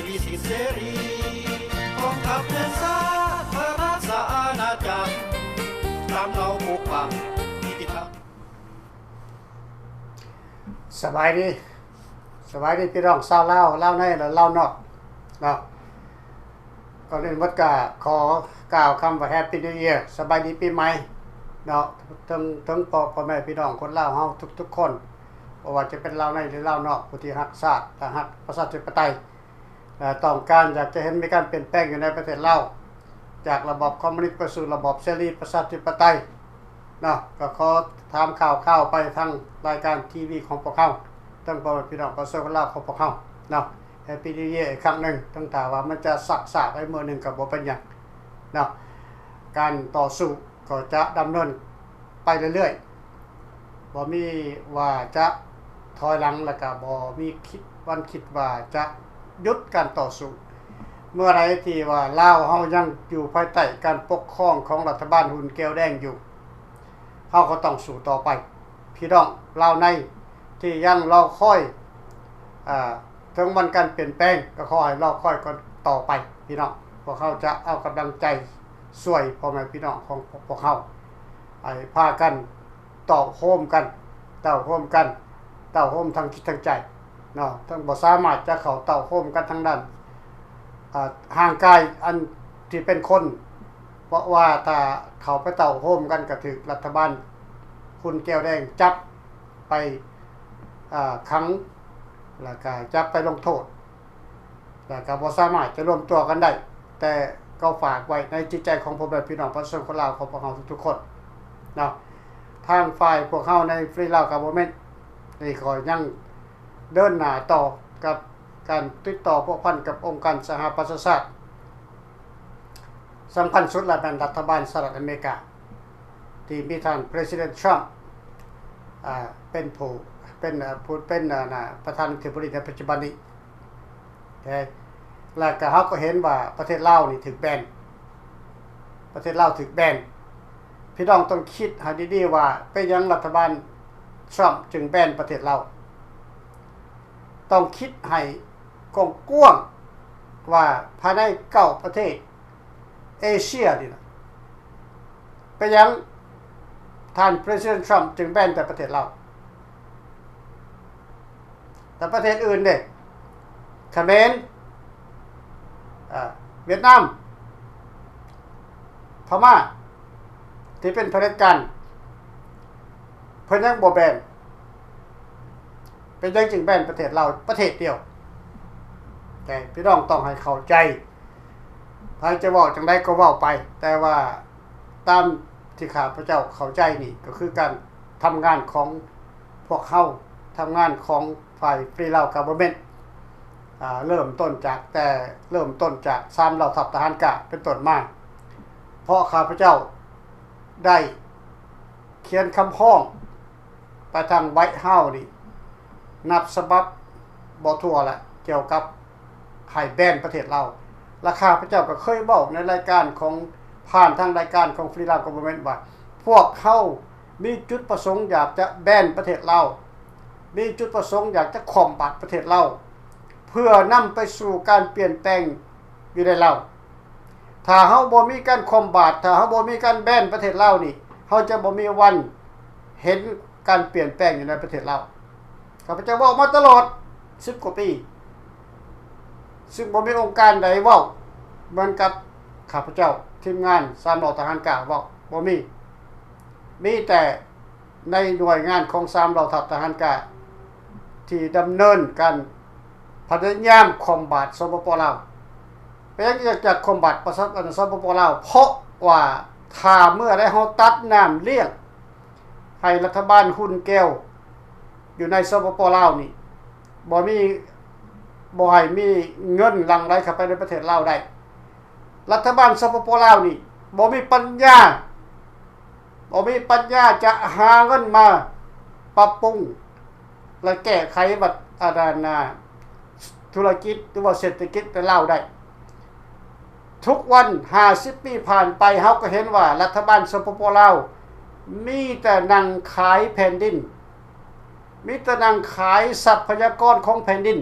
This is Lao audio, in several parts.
ມີສິດເສລີ ກອງທັບແມ່ນຊາດ ພະລາຊະອານາຈັກ ຕາມເຮົາປົກປັກ ນິຕິທຳ. ສະບາຍດີ ສະບາຍດີພີ່ນ້ອງຊາວລາວ ລາວໃນ ແລະ ລາວນອກເນາະ. ກ່ອນອື່ນໝົດກໍຂໍກ່າວຄຳວ່າ Happy New Year ສະບາຍດີປີໃໝ່ເນາະ ເຖິງ ເຖິງພໍ່ ພໍ່ແມ່ພີ່ນ້ອງຄົນລາວເຮົາທຸກໆຄົນ ບໍ່ວ່າຈະເປັນລາວໃນ ຫຼື ລາວນອກ ຜູ້ທີ່ຮັກຊາດ ແລະ ຮັກປະຊາທິປະໄຕ ແລະ ຕ້ອງການຢາກຈະເຫັນມີການປ່ຽນແປງຢູ່ໃນປະເທດລາວ ຈາກລະບອບຄອມມູນິດໄປສູ່ລະບອບເສລີປະຊາທິປະໄຕເນາະ. ກໍຂໍຖາມຂ່າວໆໄປທາງລາຍການທີວີຂອງພວກເຮົາ ທັງພໍ່ແມ່ພີ່ນ້ອງປະຊາຊົນລາວຂອງພວກເຮົາເນາະ. Happy New Year ອີກຄັ້ງໜຶ່ງ ເຖິງຖ້າວ່າມັນຈະຊັກຊ້າໄປມື້ໜຶ່ງກໍບໍ່ເປັນຫຍັງເນາະ. ການຕໍ່ສູ້ກໍຈະດຳເນີນໄປເລື້ອຍໆ ບໍ່ມີວ່າຈະຖອຍຫຼັງ ແລະ ກໍບໍ່ມີຄິດ ວັນຄິດວ່າຈະຢຸດການຕໍ່ສູ້. ເມື່ອໃດທີ່ວ່າລາວເຮົາຍັງຢູ່ພາຍໃຕ້ການປົກຄອງຂອງລັດຖະບານຫຸ່ນແກ້ວແດງຢູ່ ເຮົາກໍຕ້ອງສູ້ຕໍ່ໄປ. ພີ່ນ້ອງລາວໃນທີ່ຍັງລໍຄອຍ ອາ ເຖິງວັນການປ່ຽນແປງ ກໍຂໍໃຫ້ລໍຄອຍກັນຕໍ່ໄປພີ່ນ້ອງ. ພວກເຮົາຈະເອົາກຳລັງໃຈຊ່ວຍພໍ່ແມ່ພີ່ນ້ອງຂອງພວກເຮົາ ໃຫ້ພາກັນເຕົ້າໂຮມກັນ ເຕົ້າໂຮມກັນ ເຕົ້າໂຮມທາງຈິດທາງໃຈເນາະ. ທັງບໍ່ສາມາດຈະເຂົ້າເຕົ້າໂຮມກັນທາງດ້ານ ອາ ຮ່າງກາຍອັນທີ່ເປັນຄົນ ເພາະວ່າຖ້າເຂົ້າໄປເຕົ້າໂຮມກັນ ກໍຖືກລັດຖະບານຫຸ່ນແກ້ວແດງຈັບໄປ ອາ ຂັງ ແລ້ວກໍຈັບໄປລົງໂທດ ແລ້ວກໍບໍ່ສາມາດຈະລວມຕົວກັນໄດ້. ແຕ່ກໍຝາກໄວ້ໃນຈິດໃຈຂອງພໍ່ແມ່ພີ່ນ້ອງປະຊາຊົນຄົນລາວຂອງພວກເຮົາທຸກໆຄົນເນາະ. ທາງຝ່າຍພວກເຮົາໃນ Free Lao Government ນີ້ກໍຍັງເດີນໜ້າຕໍ່ກັບການຕິດຕໍ່ພົວພັນກັບອົງການສະຫະປະຊາຊາດ. ສຳຄັນສຸດລະແມ່ນລັດຖະບານສະຫະລັດອາເມລິກາ ທີ່ມີທ່ານ President Trump ອາ ເປັນຜູ້ ເປັນ ເປັນ ອາ ປະທານາທິບໍດີໃນປັດຈຸບັນນີ້. ແລະ ກໍເຮົາກໍເຫັນວ່າປະເທດລາວນີ້ຖືກແບນ ປະເທດລາວຖືກແບນ. ພີ່ນ້ອງຕ້ອງຄິດໃຫ້ດີໆວ່າ ເປັນຫຍັງລັດຖະບານ Trump ຈຶ່ງແບນປະເທດລາວ? ຕ້ອງຄິດໃຫ້ກວ້າງໆວ່າພາຍໃນເກົ້າປະເທດເອເຊຍນີ້ນະ ເປັນຫຍັງທ່ານ President Trump ຈຶ່ງແບນແຕ່ປະເທດລາວ? ແຕ່ປະເທດອື່ນເດ້ ຂະເໝນ ອາ ຫວຽດນາມ ພະມ້າ ທີ່ເປັນຜະເດັດການ ເພິ່ນຍັງບໍ່ແບນ. ເປັນຫຍັງຈຶ່ງແບນປະເທດລາວປະເທດດຽວ? ແຕ່ພີ່ນ້ອງຕ້ອງໃຫ້ເຂົ້າໃຈ ໃຜຈະເວົ້າຈັ່ງໃດກໍເວົ້າໄປ ແຕ່ວ່າຕາມທີ່ຂ້າພະເຈົ້າເຂົ້າໃຈນີ້ ກໍຄືການທຳງານຂອງພວກເຮົາ ທຳງານຂອງຝ່າຍ Free Lao Government ອາ ເລີ່ມຕົ້ນຈາກ ແຕ່ເລີ່ມຕົ້ນຈາກສາມເຫຼົ່າທັບທະຫານກ້າເປັນຕົ້ນມາ ເພາະຂ້າພະເຈົ້າໄດ້ຂຽນຄຳຮ້ອງ ໄປທາງ White House ນີ້ ນັບສະບັບບໍ່ທົ່ວລະ ກ່ຽວກັບໃຫ້ແບນປະເທດລາວ ແລະ ຂ້າພະເຈົ້າກໍເຄີຍເວົ້າໃນລາຍການຂອງ ຜ່ານທາງລາຍການຂອງ Free Lao Government ວ່າ ພວກເຮົາມີຈຸດປະສົງຢາກຈະແບນປະເທດລາວ, ມີຈຸດປະສົງຢາກຈະຄວ່ຳບາດປະເທດລາວ ເພື່ອນຳໄປສູ່ການປ່ຽນແປງຢູ່ໃນລາວ. ຖ້າເຮົາບໍ່ມີການຄວ່ຳບາດ, ຖ້າເຮົາບໍ່ມີການແບນປະເທດລາວນີ້, ເຮົາຈະບໍ່ມີວັນເຫັນການປ່ຽນແປງຢູ່ໃນປະເທດລາວ. ຂ້າພະເຈົ້າເວົ້າມາຕະຫຼອດສິບກວ່າປີ, ຊຶ່ງບໍ່ມີອົງການໃດເວົ້າເໝືອນກັບຂ້າພະເຈົ້າ, ທີມງານສາມເຫຼົ່າທະຫານກ້າເວົ້າ, ບໍ່ມີ. ມີແຕ່ ໃນໜ່ວຍງານຂອງສາມເຫຼົ່າທັບທະຫານກ້າ ທີ່ດຳເນີນການພະຍາຍາມຄວ່ຳບາດ ສປປ ລາວ. ເປັນຫຍັງຈຶ່ງຈະຄວ່ຳບາດ ປະຊາ ອັນ ສປປ ລາວ? ເພາະວ່າຖ້າເມື່ອໃດເຮົາຕັດນ້ຳລ້ຽງໃຫ້ລັດຖະບານຮຸ່ນແກ້ວຢູ່ໃນ ສປປ ລາວນີ້ ບໍ່ມີ ບໍ່ໃຫ້ມີເງິນຫຼັ່ງໄຫຼເຂົ້າໄປໃນປະເທດລາວໄດ້, ລັດຖະບານ ສປປ ລາວນີ້ ບໍ່ມີປັນຍາ ບໍ່ມີປັນຍາຈະຫາເງິນມາປັບປຸງ ແລະ ແກ້ໄຂບັດ ອັນນັ້ນນະ ທຸລະກິດ ຫຼືວ່າເສດຖະກິດໃນລາວໄດ້. ທຸກວັນ ຫ້າສິບປີຜ່ານໄປ ເຮົາກໍເຫັນວ່າລັດຖະບານ ສປປ ລາວ ມີແຕ່ນັ່ງຂາຍແຜ່ນດິນ, ມີແຕ່ນັ່ງຂາຍຊັບພະຍາກອນຂອງແຜ່ນດິນ.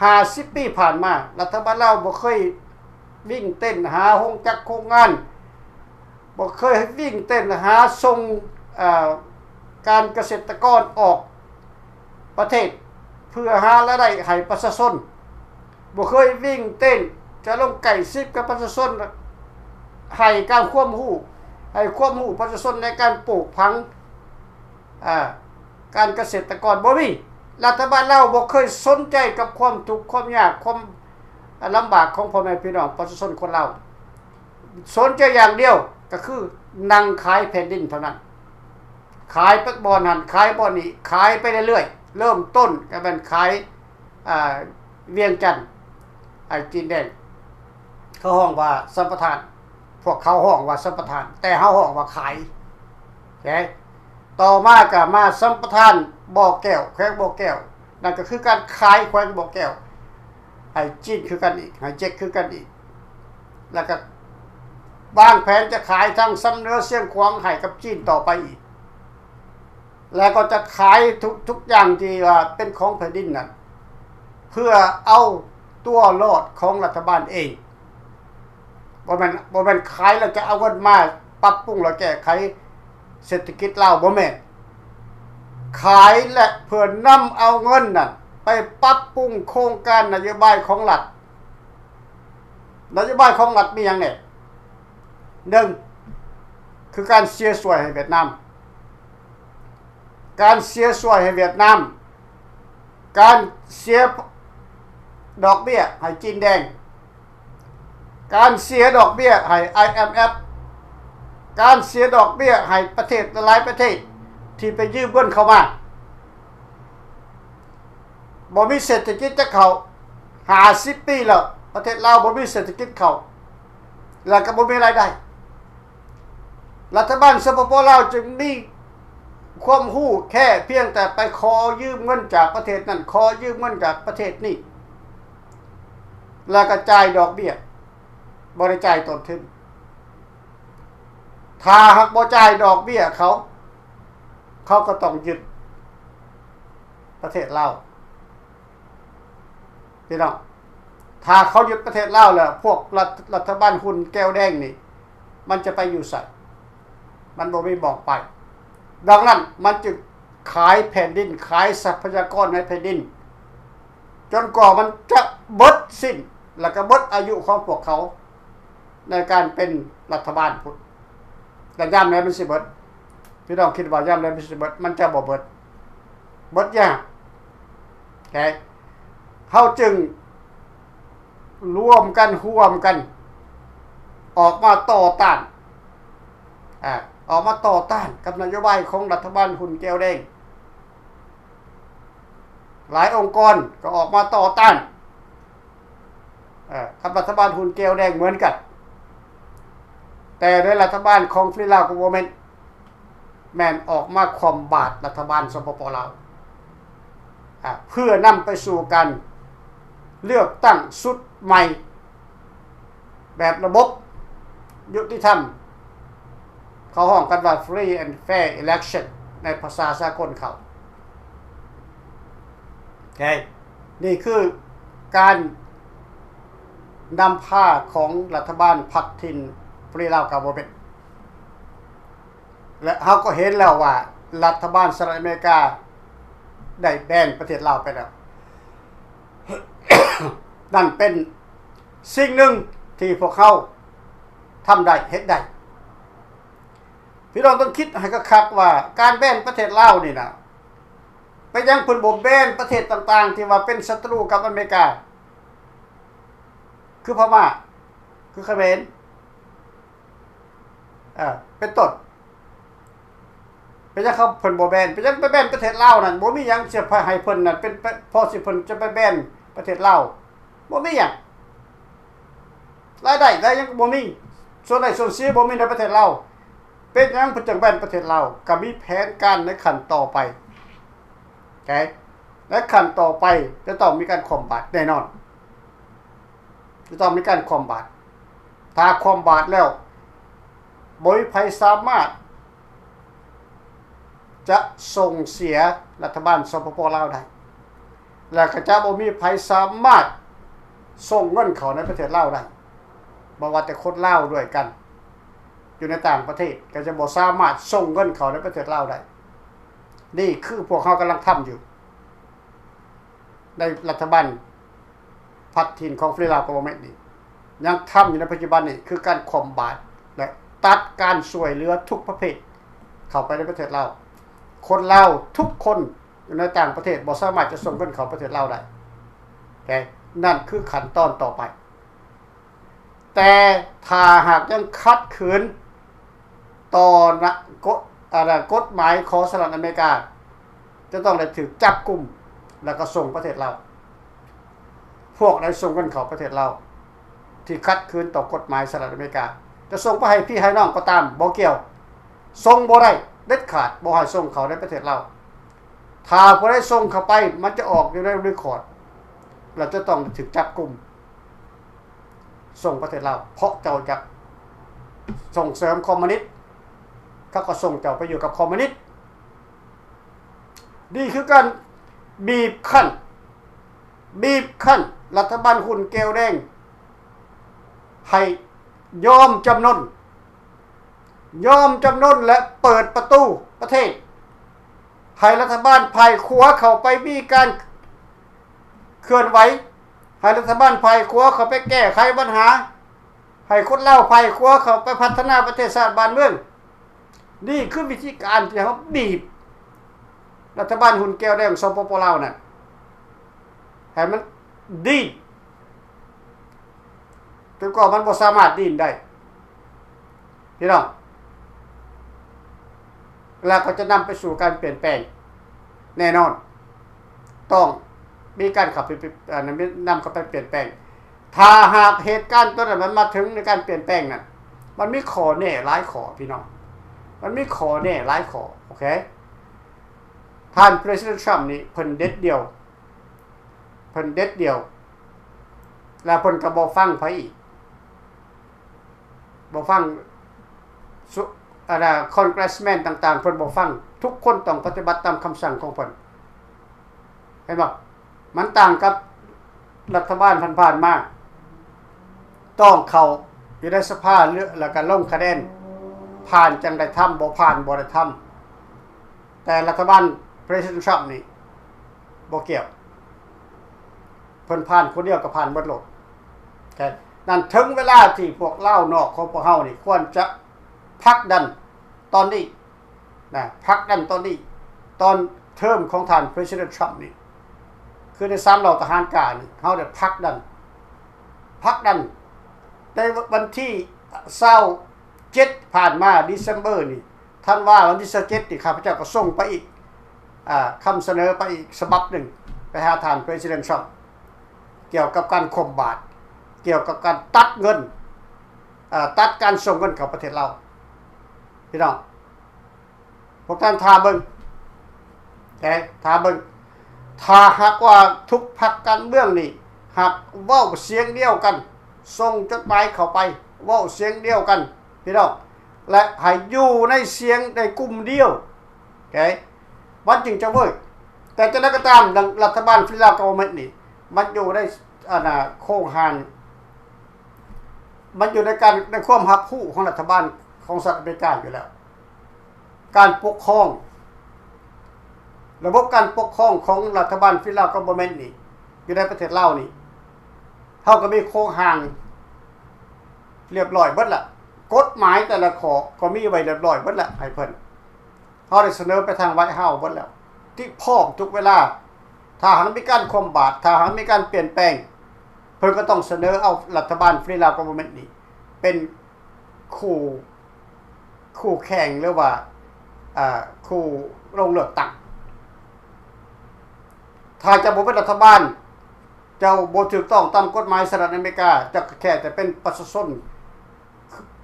ຫ້າສິບປີຜ່ານມາ ລັດຖະບານລາວບໍ່ເຄີຍວິ່ງເຕັ້ນຫາໂຮງຈັກໂຮງງານ, ບໍ່ເຄີຍວິ່ງເຕັ້ນຫາສົ່ງ ເອີ ການກະເສດຕະກອນອອກປະເທດ ເພື່ອຫາລາຍໄດ້ໃຫ້ປະຊາຊົນ, ບໍ່ເຄີຍວິ່ງເຕັ້ນຈະລົງໃກ້ຊິດກັບປະຊາຊົນ, ໃຫ້ການຄວາມຮູ້ ໃຫ້ຄວາມຮູ້ປະຊາຊົນໃນການປູກຝັງ ອາ ການກະເສດຕະກອນ ບໍ່ມີ. ລັດຖະບານລາວບໍ່ເຄີຍສົນໃຈກັບຄວາມທຸກຄວາມຍາກ ຄວາມລຳບາກຂອງພໍ່ແມ່ພີ່ນ້ອງປະຊາຊົນຄົນລາວ. ສົນໃຈຢ່າງດຽວກໍຄືນັ່ງຂາຍແຜ່ນດິນເທົ່ານັ້ນ, ຂາຍໄປບ່ອນນັ້ນ ຂາຍບ່ອນນີ້ ຂາຍໄປເລື້ອຍໆ. ເລີ່ມຕົ້ນກໍແມ່ນຂາຍ ອາ ວຽງຈັນ ໄອ້ຈີນແດງ ເຂົາຮ້ອງວ່າສຳປະທານ, ພວກເຂົາຮ້ອງວ່າສຳປະທານ ແຕ່ເຮົາຮ້ອງວ່າຂາຍ. ໂອເຄ ຕໍ່ມາກໍມາສຳປະທານບໍ່ແກ້ວ ແຂວງບໍ່ແກ້ວ, ນັ້ນກໍຄືການຂາຍແຂວງບໍ່ແກ້ວໃຫ້ຈີນຄືກັນອີກ ໃຫ້ເຈັກຄືກັນອີກ. ແລ້ວກໍວາງແຜນຈະຂາຍທາງຊຳເໜືອຊຽງຂວາງໃຫ້ກັບຈີນຕໍ່ໄປອີກ. ແລ້ວກໍຈະຂາຍທຸກ ທຸກຢ່າງທີ່ວ່າເປັນຂອງແຜ່ນດິນນັ້ນ ເພື່ອເອົາຕົວລອດຂອງລັດຖະບານເອງ. ບໍ່ແມ່ນ ບໍ່ແມ່ນຂາຍແລ້ວຈະເອົາເງິນມາປັບປຸງ ແລະ ແກ້ໄຂເສດຖະກິດລາວ, ບໍ່ແມ່ນ. ຂາຍ ແລະ ເພື່ອນຳເອົາເງິນນັ້ນໄປປັບປຸງໂຄງການນະໂຍບາຍຂອງລັດ. ນະໂຍບາຍຂອງລັດມີຫຍັງແດ່? ໜຶ່ງ ຄືການເສຍສວຍໃຫ້ຫວຽດນາມ, ການເສຍສວຍໃຫ້ຫວຽດນາມ, ການເສຍດອກເບ້ຍໃຫ້ຈີນແດງ, ການເສຍດອກເບ້ຍໃຫ້ ໄອເອັມເອັຟ, ການເສຍດອກເບ້ຍໃຫ້ປະເທດຫຼາຍໆປະເທດທີ່ໄປຢືມເງິນເຂົ້າມາ. ບໍ່ມີເສດຖະກິດຈັກເຂົ້າ ຫ້າສິບປີແລ້ວ ປະເທດລາວບໍ່ມີເສດຖະກິດເຂົ້າ ແລ້ວກໍບໍ່ມີລາຍໄດ້. ລັດຖະບານ ສປປ ລາວ ຈຶ່ງມີຄວາມຮູ້ແຄ່ພຽງແຕ່ໄປຂໍຢືມເງິນຈາກປະເທດນັ້ນ ຂໍຢືມເງິນຈາກປະເທດນີ້ ແລ້ວກໍຈ່າຍດອກເບ້ຍ ບໍ່ໄດ້ຈ່າຍຕົ້ນທຶນ. ຖ້າຫາກບໍ່ຈ່າຍດອກເບ້ຍເຂົາ ເຂົາກໍຕ້ອງຍຶດປະເທດລາວ. ພີ່ນ້ອງ ຖ້າເຂົາຍຶດປະເທດລາວແລ້ວ ພວກລັດ ລັດຖະບານຫຸ່ນແກ້ວແດງນີ້ ມັນຈະໄປຢູ່ໃສ? ມັນບໍ່ມີໝ່ອງໄປ. ດັ່ງນັ້ນ ມັນຈຶ່ງຂາຍແຜ່ນດິນ ຂາຍຊັບພະຍາກອນໃນແຜ່ນດິນ ຈົນກວ່າມັນຈະເບິດສິ້ນ ແລ້ວກໍເບິດອາຍຸຂອງພວກເຂົາໃນການເປັນລັດຖະບານພຸ້ນ. ແລະ ຍາມໃດມັນຊິເບິດ? ພີ່ນ້ອງຄິດວ່າຍາມໃດມັນຊິເບິດ? ມັນຈະບໍ່ເບິດ. ເບິດຍາກ. ແຕ່ເຮົາຈຶ່ງລວມກັນ ຮ່ວມກັນ ອອກມາຕໍ່ຕ້ານ ອາ ອອກມາຕໍ່ຕ້ານກັບນະໂຍບາຍຂອງລັດຖະບານຫຸ່ນແກ້ວແດງ. ຫຼາຍອົງກອນກໍອອກມາຕໍ່ຕ້ານ ເອີ ກັບລັດຖະບານຫຸ່ນແກ້ວແດງເໝືອນກັນ. ແຕ່ໃນລັດຖະບານຂອງຟຣີລາວກັບໂມເມັນ ແມ່ນອອກມາຄວ່ຳບາດລັດຖະບານ ສປປ ລາວ ອາ ເພື່ອນຳໄປສູ່ການເລືອກຕັ້ງຊຸດໃໝ່ ແບບລະບົບຍຸຕິທຳ. ເຂົາຮ້ອງກັນວ່າ free and fair election ໃນພາສາສາກົນເຂົາ. ໂອເຄ ນີ້ຄືການນຳພາຂອງລັດຖະບານພັກຖິ່ນຟຣີລາວກັບໂມເມັນ. ແລະ ເຮົາກໍເຫັນແລ້ວວ່າລັດຖະບານສະຫະລັດອາເມລິກາໄດ້ແບນປະເທດລາວໄປແລ້ວ. ນັ້ນເປັນສິ່ງໜຶ່ງທີ່ພວກເຮົາທຳໄດ້ ເຮັດໄດ້. ພີ່ນ້ອງຕ້ອງຄິດໃຫ້ຄັກໆວ່າ ການແບນປະເທດລາວນີ້ນະ ເປັນຫຍັງເພິ່ນບໍ່ແບນປະເທດຕ່າງໆທີ່ວ່າເປັນສັດຕູກັບອາເມລິກາ ຄືພະມ້າ ຄືຂະເໝນ ເອີ ເປັນຕົ້ນ. ເປັນຫຍັງເຂົາ ເພິ່ນບໍ່ແບນ? ເປັນຫຍັງໄປແບນປະເທດລາວນັ້ນ? ບໍ່ມີຫຍັງຊິໃຫ້ເພິ່ນນັ້ນເປັນ ພໍຊິເພິ່ນຈະໄປແບນປະເທດລາວ. ບໍ່ມີຫຍັງ. ລາຍໄດ້ ລາຍຫຍັງກໍບໍ່ມີ. ສ່ວນໄດ້ສ່ວນເສຍບໍ່ມີໃນປະເທດລາວ. ເປັນຫຍັງເພິ່ນຈຶ່ງແບນປະເທດລາວ? ກໍມີແຜນການໃນຂັ້ນຕໍ່ໄປ. ໂອເຄ ໃນຂັ້ນຕໍ່ໄປຈະຕ້ອງມີການຄວ່ຳບາດແນ່ນອນ. ຈະຕ້ອງມີການຄວ່ຳບາດ. ຖ້າຄວ່ຳບາດແລ້ວ ບໍ່ມີໃຜສາມາດຈະສົ່ງເສຍລັດຖະບານ ສປປ ລາວ ໄດ້. ແລະ ກໍຈະບໍ່ມີໃຜສາມາດສົ່ງເງິນເຂົ້າໃນປະເທດລາວໄດ້. ບໍ່ວ່າແຕ່ຄົນລາວດ້ວຍກັນຢູ່ໃນຕ່າງປະເທດ ກໍຈະບໍ່ສາມາດສົ່ງເງິນເຂົ້າໃນປະເທດລາວໄດ້. ນີ້ຄືພວກເຮົາກຳລັງທຳຢູ່ ໃນລັດຖະບານພັດຖິ່ນຂອງ Free Lao Government ນີ້ ຍັງທຳຢູ່ໃນປັດຈຸບັນນີ້ ຄືການຄວ່ຳບາດ ແລະ ຕັດການຊ່ວຍເຫຼືອທຸກປະເພດເຂົ້າໄປໃນປະເທດລາວ. ຄົນລາວທຸກຄົນຢູ່ໃນຕ່າງປະເທດບໍ່ສາມາດຈະສົ່ງເງິນເຂົ້າປະເທດລາວໄດ້. ໂອເຄ ນັ້ນຄືຂັ້ນຕອນຕໍ່ໄປ. ແຕ່ຖ້າຫາກຍັງຂັດຂືນຕໍ່ນະ ກົດ ອັນນະ ກົດໝາຍຂອງສະຫະລັດອາເມລິກາ ຈະຕ້ອງໄດ້ຖືກຈັບກຸມ ແລ້ວກໍສົ່ງປະເທດລາວ. ພວກໃດສົ່ງເງິນເຂົ້າປະເທດລາວ ທີ່ຂັດຂືນຕໍ່ກົດໝາຍສະຫະລັດອາເມລິກາ ຈະສົ່ງໄປໃຫ້ພີ່ໃຫ້ນ້ອງກໍຕາມ ບໍ່ກ່ຽວ, ສົ່ງບໍ່ໄດ້ເດັດຂາດ, ບໍ່ໃຫ້ສົ່ງເຂົ້າໃນປະເທດລາວ. ຖ້າຜູ້ໃດສົ່ງເຂົ້າໄປ ມັນຈະອອກຢູ່ໃນ record ແລ້ວຈະຕ້ອງໄດ້ຖືກຈັບກຸມ ສົ່ງປະເທດລາວ ເພາະເຈົ້າຢາກສົ່ງເສີມຄອມມູນິດ ເຂົາກໍສົ່ງເຈົ້າໄປຢູ່ກັບຄອມມູນິດ. ນີ້ຄືການບີບຄັ້ນ ບີບຄັ້ນລັດຖະບານຫຸ່ນແກ້ວແດງໃຫ້ຍອມຈຳນົນ ຍອມຈຳນົນ ແລະ ເປີດປະຕູປະເທດ ໃຫ້ລັດຖະບານຝ່າຍຂວາເຂົ້າໄປມີການເຄື່ອນໄຫວ, ໃຫ້ລັດຖະບານຝ່າຍຂວາເຂົ້າໄປແກ້ໄຂບັນຫາ, ໃຫ້ຄົນລາວຝ່າຍຂວາເຂົ້າໄປພັດທະນາປະເທດຊາດບ້ານເມືອງ. ນີ້ຄືວິທີການທີ່ເຮົາບີບລັດຖະບານຫຸ່ນແກ້ວແດງ ສປປ ລາວ ນັ້ນ ໃຫ້ມັນດີ້ນ ຈົນກວ່າມັນບໍ່ສາມາດດີ້ນໄດ້ ພີ່ນ້ອງ, ແລ້ວກໍຈະນຳໄປສູ່ການປ່ຽນແປງແນ່ນອນ. ຕ້ອງມີການເຂົ້າໄປ ເອີ ນຳ ນຳເຂົ້າໄປປ່ຽນແປງ. ຖ້າຫາກເຫດການຕົວນັ້ນມັນມາເຖິງໃນການປ່ຽນແປງນັ້ນ ມັນມີຂໍ້ແນຫຼາຍຂໍ້ ພີ່ນ້ອງ, ມັນມີຂໍ້ແນຫຼາຍຂໍ້. ໂອເຄ ທ່ານ President Trump ນີ້ເພິ່ນເດັດດ່ຽວ ເພິ່ນເດັດດ່ຽວ ແລ້ວເພິ່ນກໍບໍ່ຟັງໃຜອີກ ບໍ່ຟັງ ສຸ ອັນນະ Congressman ຕ່າງໆ ເພິ່ນບໍ່ຟັງ. ທຸກຄົນຕ້ອງປະຕິບັດຕາມຄຳສັ່ງຂອງເພິ່ນ. ເຫັນບໍ່? ມັນຕ່າງກັບລັດຖະບານຜ່ານໆມາ ຕ້ອງເຂົ້າຢູ່ໃນສະພາ ແລ້ວກໍລົງຄະແນນ ຜ່ານຈັ່ງໄດ້ທຳ ບໍ່ຜ່ານບໍ່ໄດ້ທຳ. ແຕ່ລັດຖະບານ President Trump ນີ້ບໍ່ກ່ຽວ, ເພິ່ນຜ່ານຄົນດຽວກໍຜ່ານເບິດໂລດ. ແຕ່ນັ້ນເຖິງເວລາທີ່ພວກລາວນອກຂອງພວກເຮົານີ້ຄວນຈະຜັກດັນຕອນນີ້ນະ, ຜັກດັນຕອນນີ້, ຕອນເທີມຂອງທ່ານ President Trump ນີ້ ຄືໃນສາມເຫຼົ່າທະຫານກາງນີ້ ເຮົາໄດ້ຜັກດັນ, ຜັກດັນ. ແຕ່ວັນທີຊາວເຈັດຜ່ານມາ December ນີ້ ທັນວາ ວັນທີຊາວເຈັດນີ້ ຂ້າພະເຈົ້າກໍສົ່ງໄປອີກ ອາ ຄຳສະເໜີໄປອີກສະບັບໜຶ່ງ ໄປຫາທ່ານ President Trump ກ່ຽວກັບການຄວ່ຳບາດ, ກ່ຽວກັບການຕັດເງິນ, ອາ ຕັດການສົ່ງເງິນເຂົ້າປະເທດລາວ. ພີ່ນ້ອງ ພວກທ່ານຖ້າເບິ່ງ ແຕ່ຖ້າເບິ່ງ ຖ້າຫາກວ່າທຸກພັກການເມືອງນີ້ ຫາກເວົ້າສຽງດຽວກັນ, ສົ່ງຈົດໝາຍເຂົ້າໄປ ເວົ້າສຽງດຽວກັນ ພີ່ນ້ອງ ແລະ ໃຫ້ຢູ່ໃນສຽງໃນກຸ່ມດຽວ ໂອເຄ ມັນຈຶ່ງຈະເວີກ. ແຕ່ຈັ່ງໃດກໍຕາມ ລັດຖະບານ Free Lao Government ນີ້ ມັນຢູ່ໃນ ອັນນະ ໂຄງຮ່າງ ມັນຢູ່ໃນການ ໃນຄວາມຮັບຮູ້ຂອງລັດຖະບານຂອງສະຫະລັດອາເມລິກາຢູ່ແລ້ວ. ການປົກຄອງ ລະບົບການປົກຄອງຂອງລັດຖະບານ Free Lao Government ນີ້ ຢູ່ໃນປະເທດລາວນີ້ ເຮົາກໍມີໂຄງຮ່າງລຽບລ້ອຍເບິດລະ, ກົດໝາຍແຕ່ລະຂໍ້ກໍມີໄວ້ລຽບລ້ອຍເບິດລະໃຫ້ເພິ່ນ. ເຮົາໄດ້ສະເໜີໄປທາງ White House ເບິດແລ້ວ ທີ່ພ້ອມທຸກເວລາ. ຖ້າຫາກມີການຄວ່ຳບາດ, ຖ້າຫາກມີການປ່ຽນແປງ, ເພິ່ນກໍຕ້ອງສະເໜີເອົາລັດຖະບານ Free Lao Government ນີ້ເປັນຄູ່ ຄູ່ແຂ່ງ ຫຼືວ່າ ເອີ ຄູ່ລົງເລືອກຕັ້ງ. ຖ້າເຈົ້າບໍ່ເປັນລັດຖະບານ, ເຈົ້າບໍ່ຖືກຕ້ອງຕາມກົດໝາຍສະຫະລັດອາເມລິກາ, ເຈົ້າກໍແຄ່ແຕ່ເປັນປະຊາຊົນ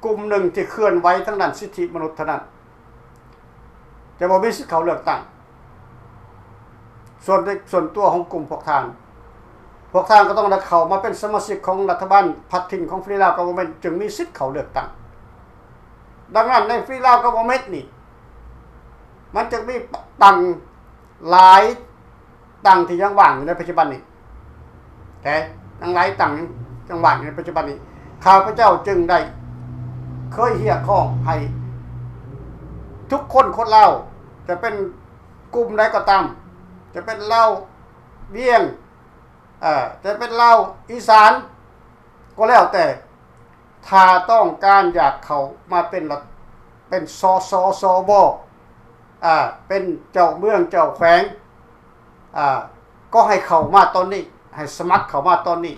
ກຸ່ມໜຶ່ງທີ່ເຄື່ອນໄຫວທາງດ້ານສິດທິມະນຸດເທົ່ານັ້ນ, ເຈົ້າບໍ່ມີສິດເຂົ້າເລືອກຕັ້ງ. ສ່ວນ ສ່ວນຕົວຂອງກຸ່ມພວກທ່ານ, ພວກທ່ານກໍຕ້ອງໄດ້ເຂົ້າມາເປັນສະມາຊິກຂອງລັດຖະບານພັດຖິ່ນຂອງ Free Lao Government ຈຶ່ງມີສິດເຂົ້າເລືອກຕັ້ງ. ດັ່ງນັ້ນ ໃນ Free Lao Government ນີ້ ມັນຈຶ່ງມີຕັ້ງຫຼາຍ ຕັ້ງທີ່ຍັງວ່າງຢູ່ໃນປັດຈຸບັນນີ້ ແຕ່ຍັງຫຼາຍຕັ້ງຍັງວ່າງຢູ່ໃນປັດຈຸບັນນີ້ ຂ້າພະເຈົ້າຈຶ່ງໄດ້ເຄີຍຮຽກຮ້ອງໃຫ້ທຸກຄົນ ຄົນລາວ ຈະເປັນກຸ່ມໃດກໍຕາມ ຈະເປັນລາວວຽງ ເອີ ຈະເປັນລາວອີສານກໍແລ້ວແຕ່ ຖ້າຕ້ອງການຢາກເຂົ້າມາເປັນລັດ ເປັນ ສສ ສວ ອາ ເປັນເຈົ້າເມືອງເຈົ້າແຂວງ ອາ ກໍໃຫ້ເຂົ້າມາຕອນນີ້ ໃຫ້ສະໝັກເຂົ້າມາຕອນນີ້.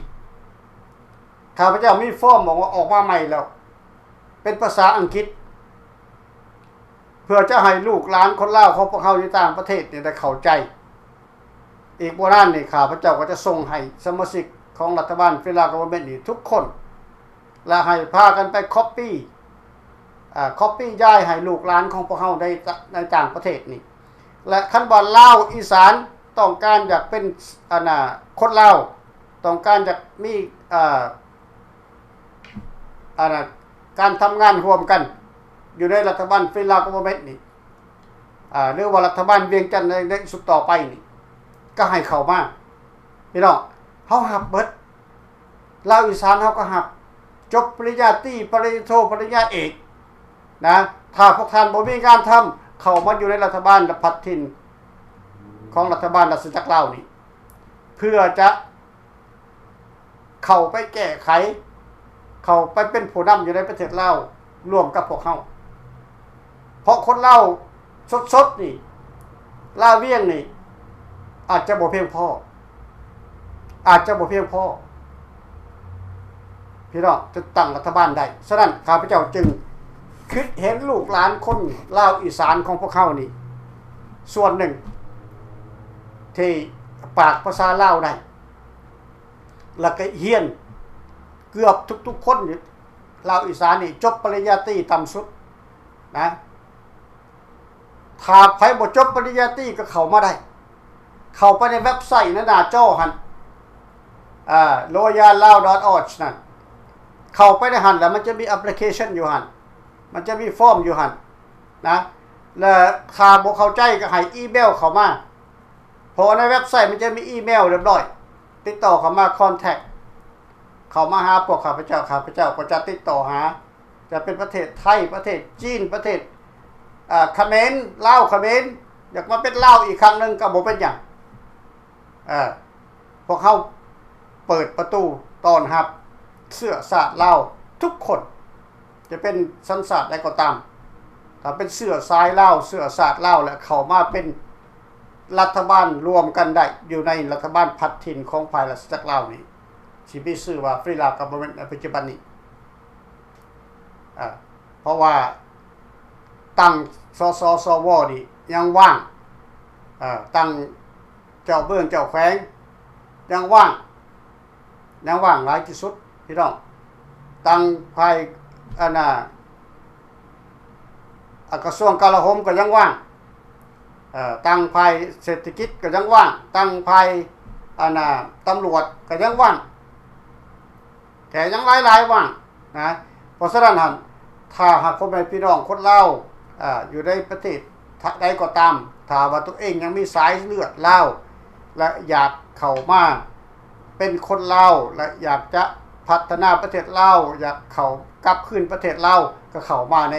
ຂ້າພະເຈົ້າມີຟອມອອກ ອອກມາໃໝ່ແລ້ວ ເປັນພາສາອັງກິດ ເພື່ອຈະໃຫ້ລູກຫຼານຄົນລາວຂອງພວກເຮົາຢູ່ຕ່າງປະເທດນີ້ໄດ້ເຂົ້າໃຈ. ອີກບໍ່ນານນີ້ ຂ້າພະເຈົ້າກໍຈະສົ່ງໃຫ້ສະມາຊິກຂອງລັດຖະບານ Federal Government ນີ້ທຸກຄົນ ແລະ ໃຫ້ພາກັນໄປ copy ອາ copy ຢາຍໃຫ້ລູກຫຼານຂອງພວກເຮົາໃນ ໃນຕ່າງປະເທດນີ້ ແລະ ຄັນວ່າລາວອີສານຕ້ອງການຢາກເປັນ ອັນນ່າ ຄົນລາວ ຕ້ອງການຢາກມີ ອາ ອັນນ່າ ການທຳງານຮ່ວມກັນຢູ່ໃນລັດຖະບານ Federal Government ນີ້ ອາ ຫຼືວ່າລັດຖະບານວຽງຈັນໃນ ໃນຊຸດຕໍ່ໄປນີ້ ກໍໃຫ້ເຂົ້າມາ ພີ່ນ້ອງ ເຮົາຮັບເບິດ ລາວອີສານເຮົາກໍຮັບ ຈົບປະລິນຍາຕີ ປະລິນຍາໂທ ປະລິນຍາເອກນະ ຖ້າພວກທ່ານບໍ່ມີງານທຳ ເຂົ້າມາຢູ່ໃນລັດຖະບານລະພັດຖິ່ນຂອງລັດຖະບານລາຊະຈັກລາວນີ້ ເພື່ອຈະ ເຂົ້າໄປແກ້ໄຂ ເຂົ້າໄປເປັນຜູ້ນຳຢູ່ໃນປະເທດລາວ ຮ່ວມກັບພວກເຮົາ ເພາະຄົນລາວສົດໆນີ້ ລາວວຽງນີ້ ອາດຈະບໍ່ພຽງພໍ ອາດຈະບໍ່ພຽງພໍ ພີ່ນ້ອງ ຈະຕັ້ງລັດຖະບານໄດ້. ສະນັ້ນ ຂ້າພະເຈົ້າຈຶ່ງຄິດເຫັນລູກຫຼານຄົນລາວອີສານຂອງພວກເຮົານີ້ ສ່ວນໜຶ່ງ ທີ່ປາກພາສາລາວໄດ້ ແລ້ວກໍຮຽນເກືອບທຸກໆຄົນ ລາວອີສານນີ້ຈົບປະລິນຍາຕີຕ່ຳສຸດນະ ຖ້າໃຜບໍ່ຈົບປະລິນຍາຕີກໍເຂົ້າມາໄດ້ ເຂົ້າໄປໃນເວັບໄຊ ໃນໜ້າຈໍຫັ້ນ ອາ royal lao dot org ນັ້ນ ເຂົ້າໄປໃນຫັ້ນ ແລ້ວມັນຈະມີແອັບພລິເຄຊັນຢູ່ຫັ້ນ ມັນຈະມີຟອມຢູ່ຫັ້ນນະ ແລະ ຖ້າບໍ່ເຂົ້າໃຈກໍໃຫ້ອີເມວເຂົ້າມາ ເພາະໃນເວັບໄຊມັນຈະມີອີເມວຮຽບຮ້ອຍ ຕິດຕໍ່ເຂົ້າມາ contact ເຂົ້າມາຫາພວກຂ້າພະເຈົ້າ ຂ້າພະເຈົ້າກໍຈະຕິດຕໍ່ຫາ ຈະເປັນປະເທດໄທ ປະເທດຈີນ ປະເທດ ອາ ຂະເໝນ ລາວຂະເໝນ ຢາກມາເປັນລາວອີກຄັ້ງໜຶ່ງກໍບໍ່ເປັນຫຍັງ ເອີ ພວກເຮົາເປີດປະຕູຕ້ອນຮັບເຊື້ອຊາດລາວທຸກຄົນ ຈະເປັນສັນຊາດໃດກໍຕາມ ຖ້າເປັນເຊື້ອສາຍລາວ ເຊື້ອຊາດລາວ ແລະ ເຂົ້າມາເປັນລັດຖະບານຮ່ວມກັນໄດ້ ຢູ່ໃນລັດຖະບານພັດຖິ່ນຂອງຝ່າຍລາຊະຈັກລາວນີ້ ທີ່ມີຊື່ວ່າ Federal Government ໃນປັດຈຸບັນນີ້ ເອີ ເພາະວ່າຕັ້ງ ສສ ສວ ນີ້ຍັງວ່າງ ເອີ ຕັ້ງເຈົ້າເມືອງເຈົ້າແຂວງຍັງວ່າງ ຍັງວ່າງຫຼາຍທີ່ສຸດພີ່ນ້ອງ ຕັ້ງຝ່າຍ ອັນນ່າ ອາ ກະຊວງກະລາໂຫມກໍຍັງວ່າງ ເອີ ຕັ້ງຝ່າຍເສດຖະກິດກໍຍັງວ່າງ ຕັ້ງຝ່າຍ ອັນນ່າ ຕຳຫຼວດກໍຍັງວ່າງ ແຕ່ຍັງຫຼາຍໆວ່າງນະ ເພາະສະນັ້ນຫັ້ນ ຖ້າຫາກພໍ່ແມ່ພີ່ນ້ອງຄົນລາວ ອາ ຢູ່ໃນປະເທດໃດກໍຕາມ ຖ້າວ່າຕົວເອງຍັງມີສາຍເລືອດລາວ ແລະ ຢາກເຂົ້າມາເປັນຄົນລາວ ແລະ ຢາກຈະພັດທະນາປະເທດລາວ ຢາກເຂົ້າກັບຄືນປະເທດລາວ ກໍເຂົ້າມາໃນ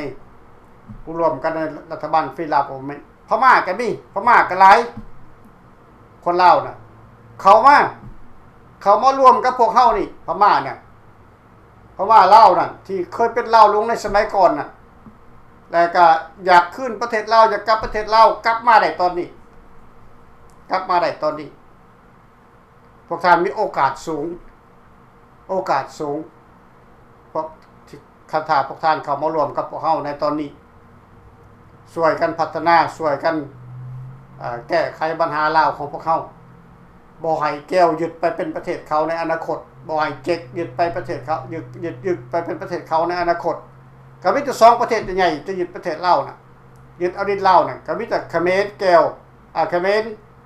ຮ່ວມກັນໃນລັດຖະບານ Federal Government ພະມ້າກໍມີ ພະມ້າກໍຫຼາຍ ຄົນລາວນະ ເຂົ້າມາ ເຂົ້າມາຮ່ວມກັບພວກເຮົານີ້ ພະມ້ານະ ພະມ້າລາວນັ້ນ ທີ່ເຄີຍເປັນລາວຫຼວງໃນສະໄໝກ່ອນນະ ແລ້ວກໍຢາກຄືນປະເທດລາວ ຢາກກັບປະເທດລາວ ກັບມາໄດ້ຕອນນີ້ ກັບມາໄດ້ຕອນນີ້ ພວກທ່ານມີໂອກາດສູງ ໂອກາດສູງ ເພາະ ຄັນຖ້າພວກທ່ານເຂົ້າມາຮ່ວມກັບພວກເຮົາໃນຕອນນີ້ ຊ່ວຍກັນພັດທະນາ ຊ່ວຍກັນ ເອີ ແກ້ໄຂບັນຫາລາວຂອງພວກເຮົາ ບໍ່ໃຫ້ແກວຍຶດໄປເປັນປະເທດເຂົາໃນອະນາຄົດ ບໍ່ໃຫ້ເຈັກຍຶດໄປປະເທດເຂົາ ຍຶດ ຍຶດ ຍຶດໄປເປັນປະເທດເຂົາໃນອະນາຄົດ ກໍມີແຕ່ສອງປະເທດໃຫຍ່ໆ ຈະຍຶດປະເທດລາວນະ ຍຶດເອົາດິນລາວນະ ກໍມີແຕ່ຂະເໝນແກວ ອາ ຂະເໝນ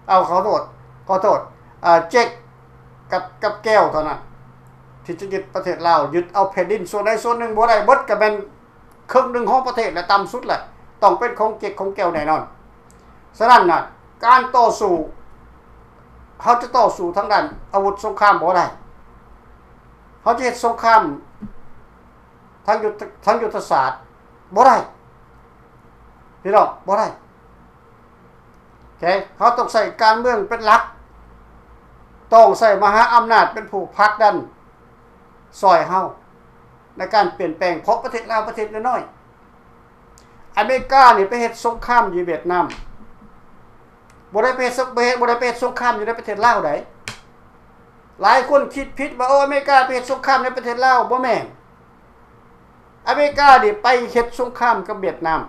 ເອົາ ຂໍໂທດ ຂໍໂທດ ອາ ເຈັກ ກັບ ກັບແກວເທົ່ານັ້ນ ທີ່ຈະຍຶດປະເທດລາວ ຍຶດເອົາແຜ່ນດິນສ່ວນໃດສ່ວນໜຶ່ງບໍ່ໄດ້ ເບິດກໍແມ່ນເຄິ່ງໜຶ່ງຂອງປະເທດແຫຼະ ຕ່ຳສຸດແຫຼະ ຕ້ອງເປັນຂອງເຈັກຂອງແກວແນ່ນອນ. ສະນັ້ນນະ ການຕໍ່ສູ້ ເຮົາຈະຕໍ່ສູ້ທາງດ້ານອາວຸດສົງຄາມບໍ່ໄດ້. ເຮົາຈະເຮັດສົງຄາມທາງຍຸດ ທາງຍຸດທະສາດບໍ່ໄດ້ ພີ່ນ້ອງ, ບໍ່ໄດ້. ໂອເຄ ເຮົາຕ້ອງໃຊ້ການເມືອງເປັນຫຼັກ, ຕ້ອງໃຊ້ມະຫາອຳນາດເປັນຜູ້ຜັກດັນຊ່ອຍເຮົາໃນການປ່ຽນແປງ, ເພາະປະເທດລາວປະເທດນ້ອຍໆ. ອາເມລິການີ້ໄປເຮັດສົງຄາມຢູ່ຫວຽດນາມ, ບໍ່ໄດ້ໄປເຮັດ ບໍ່ໄດ້ໄປເຮັດສົງຄາມຢູ່ໃນປະເທດລາວໃດ. ຫຼາຍຄົນຄິດຜິດວ່າ ໂອ້ ອາເມລິກາໄປເຮັດສົງຄາມໃນປະເທດລາວ, ບໍ່ແມ່ນ. ອາເມລິການີ້ໄປເຮັດສົງຄາມກັບຫວຽດນາມ.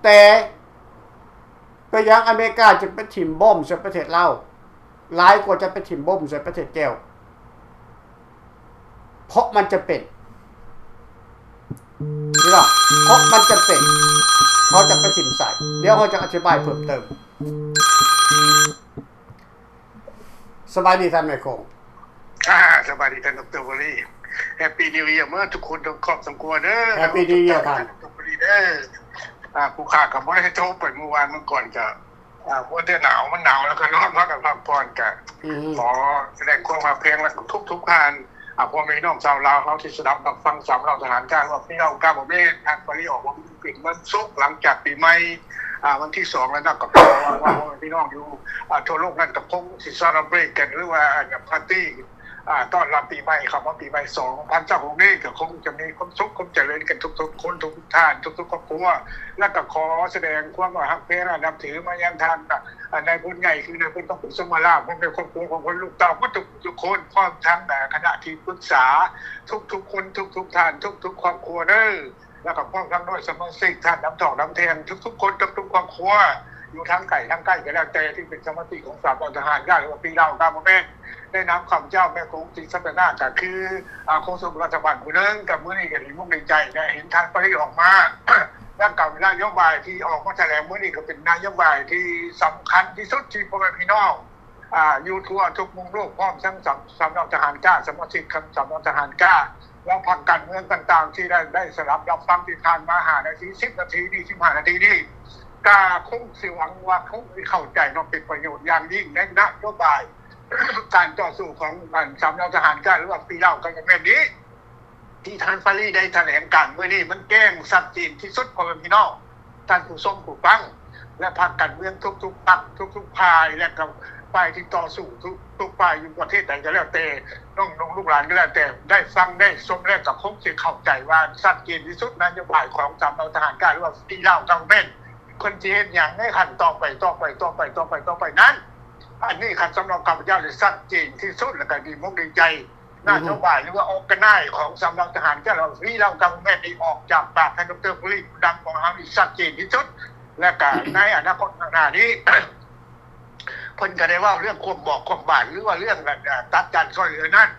ແຕ່ເປັນຫຍັງອາເມລິກາຈຶ່ງໄປຖິ້ມບອມໃສ່ປະເທດລາວ ຫຼາຍກວ່າຈະໄປຖິ້ມບອມໃສ່ປະເທດແກວ? ເພາະມັນຈຳເປັນ ພີ່ນ້ອງ, ເພາະມັນຈຳເປັນ. ເຮົາຈະໄປຖິ້ມໃສ່, ດຽວເຮົາຈະອະທິບາຍເພີ່ມເຕີມ. ສະບາຍດີທ່ານແມ່ໂຂງ. ອ່າ ສະບາຍດີທ່ານດອກເຕີ ວໍລີ. Happy New Year ເມີດທຸກຄົນ ທຸກຄອບຄົວເດີ. Happy New Year ທ່ານ ດອກເຕີ ວໍລີເດີ. ອ່າ ຜູ້ຂ້າກໍບໍ່ໄດ້ໂທໄປມື້ວານມື້ກ່ອນ ກໍ ອ່າ ບໍ່ແຕ່ໜາວ ມັນໜາວແລ້ວກໍນອນ ພາກັນພັກຜ່ອນ. ກໍ ອືມ ຂໍສະແດງຄວາມຮັກແພງ ແລະ ທຸກໆທ່ານ. ອ່າ ພໍ່ແມ່ພີ່ນ້ອງຊາວລາວເຮົາທີ່ສະດັບຮັບຟັງສາມເຫຼົ່າທະຫານກ້າ ຫຼືວ່າ Free ເຫຼົ່າກ້າ ບໍ່ແມ່ນ ທາງປາຣີອອກມາເປັນວັນສຸກຫຼັງຈາກປີໃໝ່ ອ່າ ວັນທີສອງແລ້ວເນາະ. ກໍຂໍຫວັງວ່າພໍ່ແມ່ພີ່ນ້ອງຢູ່ ອ່າ ທົ່ວໂລກນັ້ນກໍຄົງຊິ celebrate ກັນ ຫຼືວ່າ ອ່າ ປາຕີ້ ອ່າ ຕ້ອນຮັບປີໃໝ່ ເຂົ້າມາປີໃໝ່ສອງພັນຊາວຫົກນີ້ ກໍຄົງຈະມີຄວາມສຸກຄວາມຈະເລີນກັນທຸກໆຄົນ ທຸກໆທ່ານ ທຸກໆຄອບຄົວ. ແລ້ວກໍຂໍສະແດງຄວາມວ່າຮັກແພງ ແລະ ນັບຖືມາຍັງທ່ານ ອ່າ ນາຍພົນໃຫຍ່ ຄືນາຍພົນທອງ ສະມາລາ ພ້ອມດ້ວຍຄອບຄົວຂອງເພິ່ນ ລູກເຕົ້າໝົດທຸກໆຄົນ ພ້ອມທັງ ອ່າ ຄະນະທີ່ປຶກສາທຸກໆຄົນ ທຸກໆທ່ານ ທຸກໆຄອບຄົວເດີ. ແລ້ວກໍພ້ອມທັງດ້ວຍສະມາຊິກ ທ່ານນຳຖອກນຳແທ່ງ ທຸກໆຄົນ ທຸກໆຄອບຄົວ ຢູ່ທາງໄກທາງໃກ້ກໍແລ້ວແຕ່ ທີ່ເປັນສະມາຊິກຂອງສາມເຫຼົ່າທະຫານກ້າ ຫຼືວ່າ Free ເຫຼົ່າກ້າ ບໍ່ແມ່ນ. ໃນນາມຂ້າພະເຈົ້າ ແມ່ໂຂງ ສີສັດຕະນາກ ກໍຄື ອ່າ ໂຄສົກລັດຖະບານຜູ້ໜຶ່ງ ກໍມື້ນີ້ກໍດີມຸກດີໃຈ ໄດ້ເຫັນທ່ານປາຣີອອກມາ ແລ້ວກໍນະໂຍບາຍທີ່ອອກມາຖະແຫຼງມື້ນີ້ ກໍເປັນນະໂຍບາຍທີ່ສຳຄັນທີ່ສຸດ ທີ່ພໍ່ແມ່ພີ່ນ້ອງ ອ່າ ຢູ່ທົ່ວທຸກມຸມໂລກ ພ້ອມທັງສາມ ສາມເຫຼົ່າທະຫານກ້າ ສະມາຊິກຂອງສາມເຫຼົ່າທະຫານກ້າ ແລະ ພັກການເມືອງຕ່າງໆ ທີ່ໄດ້ ໄດ້ສະດັບຮັບຟັງທີ່ຜ່ານມາຫ້ານາທີ ສິບນາທີນີ້ ສິບຫ້ານາທີນີ້ ກໍຄົງຊິຫວັງວ່າຄົງຊິເຂົ້າໃຈເນາະ ເປັນປະໂຫຍດຢ່າງຍິ່ງໃນນະໂຍບາຍການຕໍ່ສູ້ຂອງ ອັນ ສາມເຫຼົ່າທະຫານກ້າ ຫຼືວ່າ Free ເຫຼົ່າ Government ນີ້. ທີ່ທ່ານຟາຣີໄດ້ຖະແຫຼງການມື້ນີ້ ມັນແຈ້ງຊັດເຈນທີ່ສຸດ ພໍ່ແມ່ພີ່ນ້ອງ ທ່ານຜູ້ຊົມຜູ້ຟັງ ແລະ ພັກການເມືອງທຸກໆພັກ ທຸກໆຝ່າຍ ແລະ ກໍຝ່າຍທີ່ຕໍ່ສູ້ ທຸກໆຝ່າຍ ຢູ່ປະເທດໃດກໍແລ້ວແຕ່ ນ້ອງໆລູກຫຼານກໍແລ້ວແຕ່ ໄດ້ຟັງໄດ້ຊົມແລ້ວ ກໍຄົງຊິເຂົ້າໃຈວ່າຊັດເຈນທີ່ສຸດ ນະໂຍບາຍຂອງສາມເຫຼົ່າທະຫານກ້າ ຫຼືວ່າ Free ເຫຼົ່າ Government ເພິ່ນຊິເຮັດຫຍັງໃນຂັ້ນຕໍ່ໄປ ຕໍ່ໄປ ຕໍ່ໄປ ຕໍ່ໄປ ຕໍ່ໄປນັ້ນ. ອັນນີ້ຄັນສຳລັບຂ້າພະເຈົ້ານີ້ຊັດເຈນທີ່ສຸດ ແລ້ວກໍດີມຸກດີໃຈ. ນະໂຍບາຍ ຫຼືວ່າ organize ຂອງສາມເຫຼົ່າທະຫານ ແຕ່ລະ Free ເຫຼົ່າ Government ນີ້ອອກຈາກປາກທ່ານ ດຣ ປະລິດ ຜູ້ນຳຂອງເຮົານີ້ຊັດເຈນທີ່ສຸດ ແລະ ກະໃນອະນາຄົດຂ້າງໜ້ານີ້ ເພິ່ນກະໄດ້ເວົ້າເລື່ອງຄວາມບອກຄວາມບານ ຫຼືວ່າເລື່ອງ ເອີ ຕັດການຊ່ອຍເຫຼືອນັ້ນ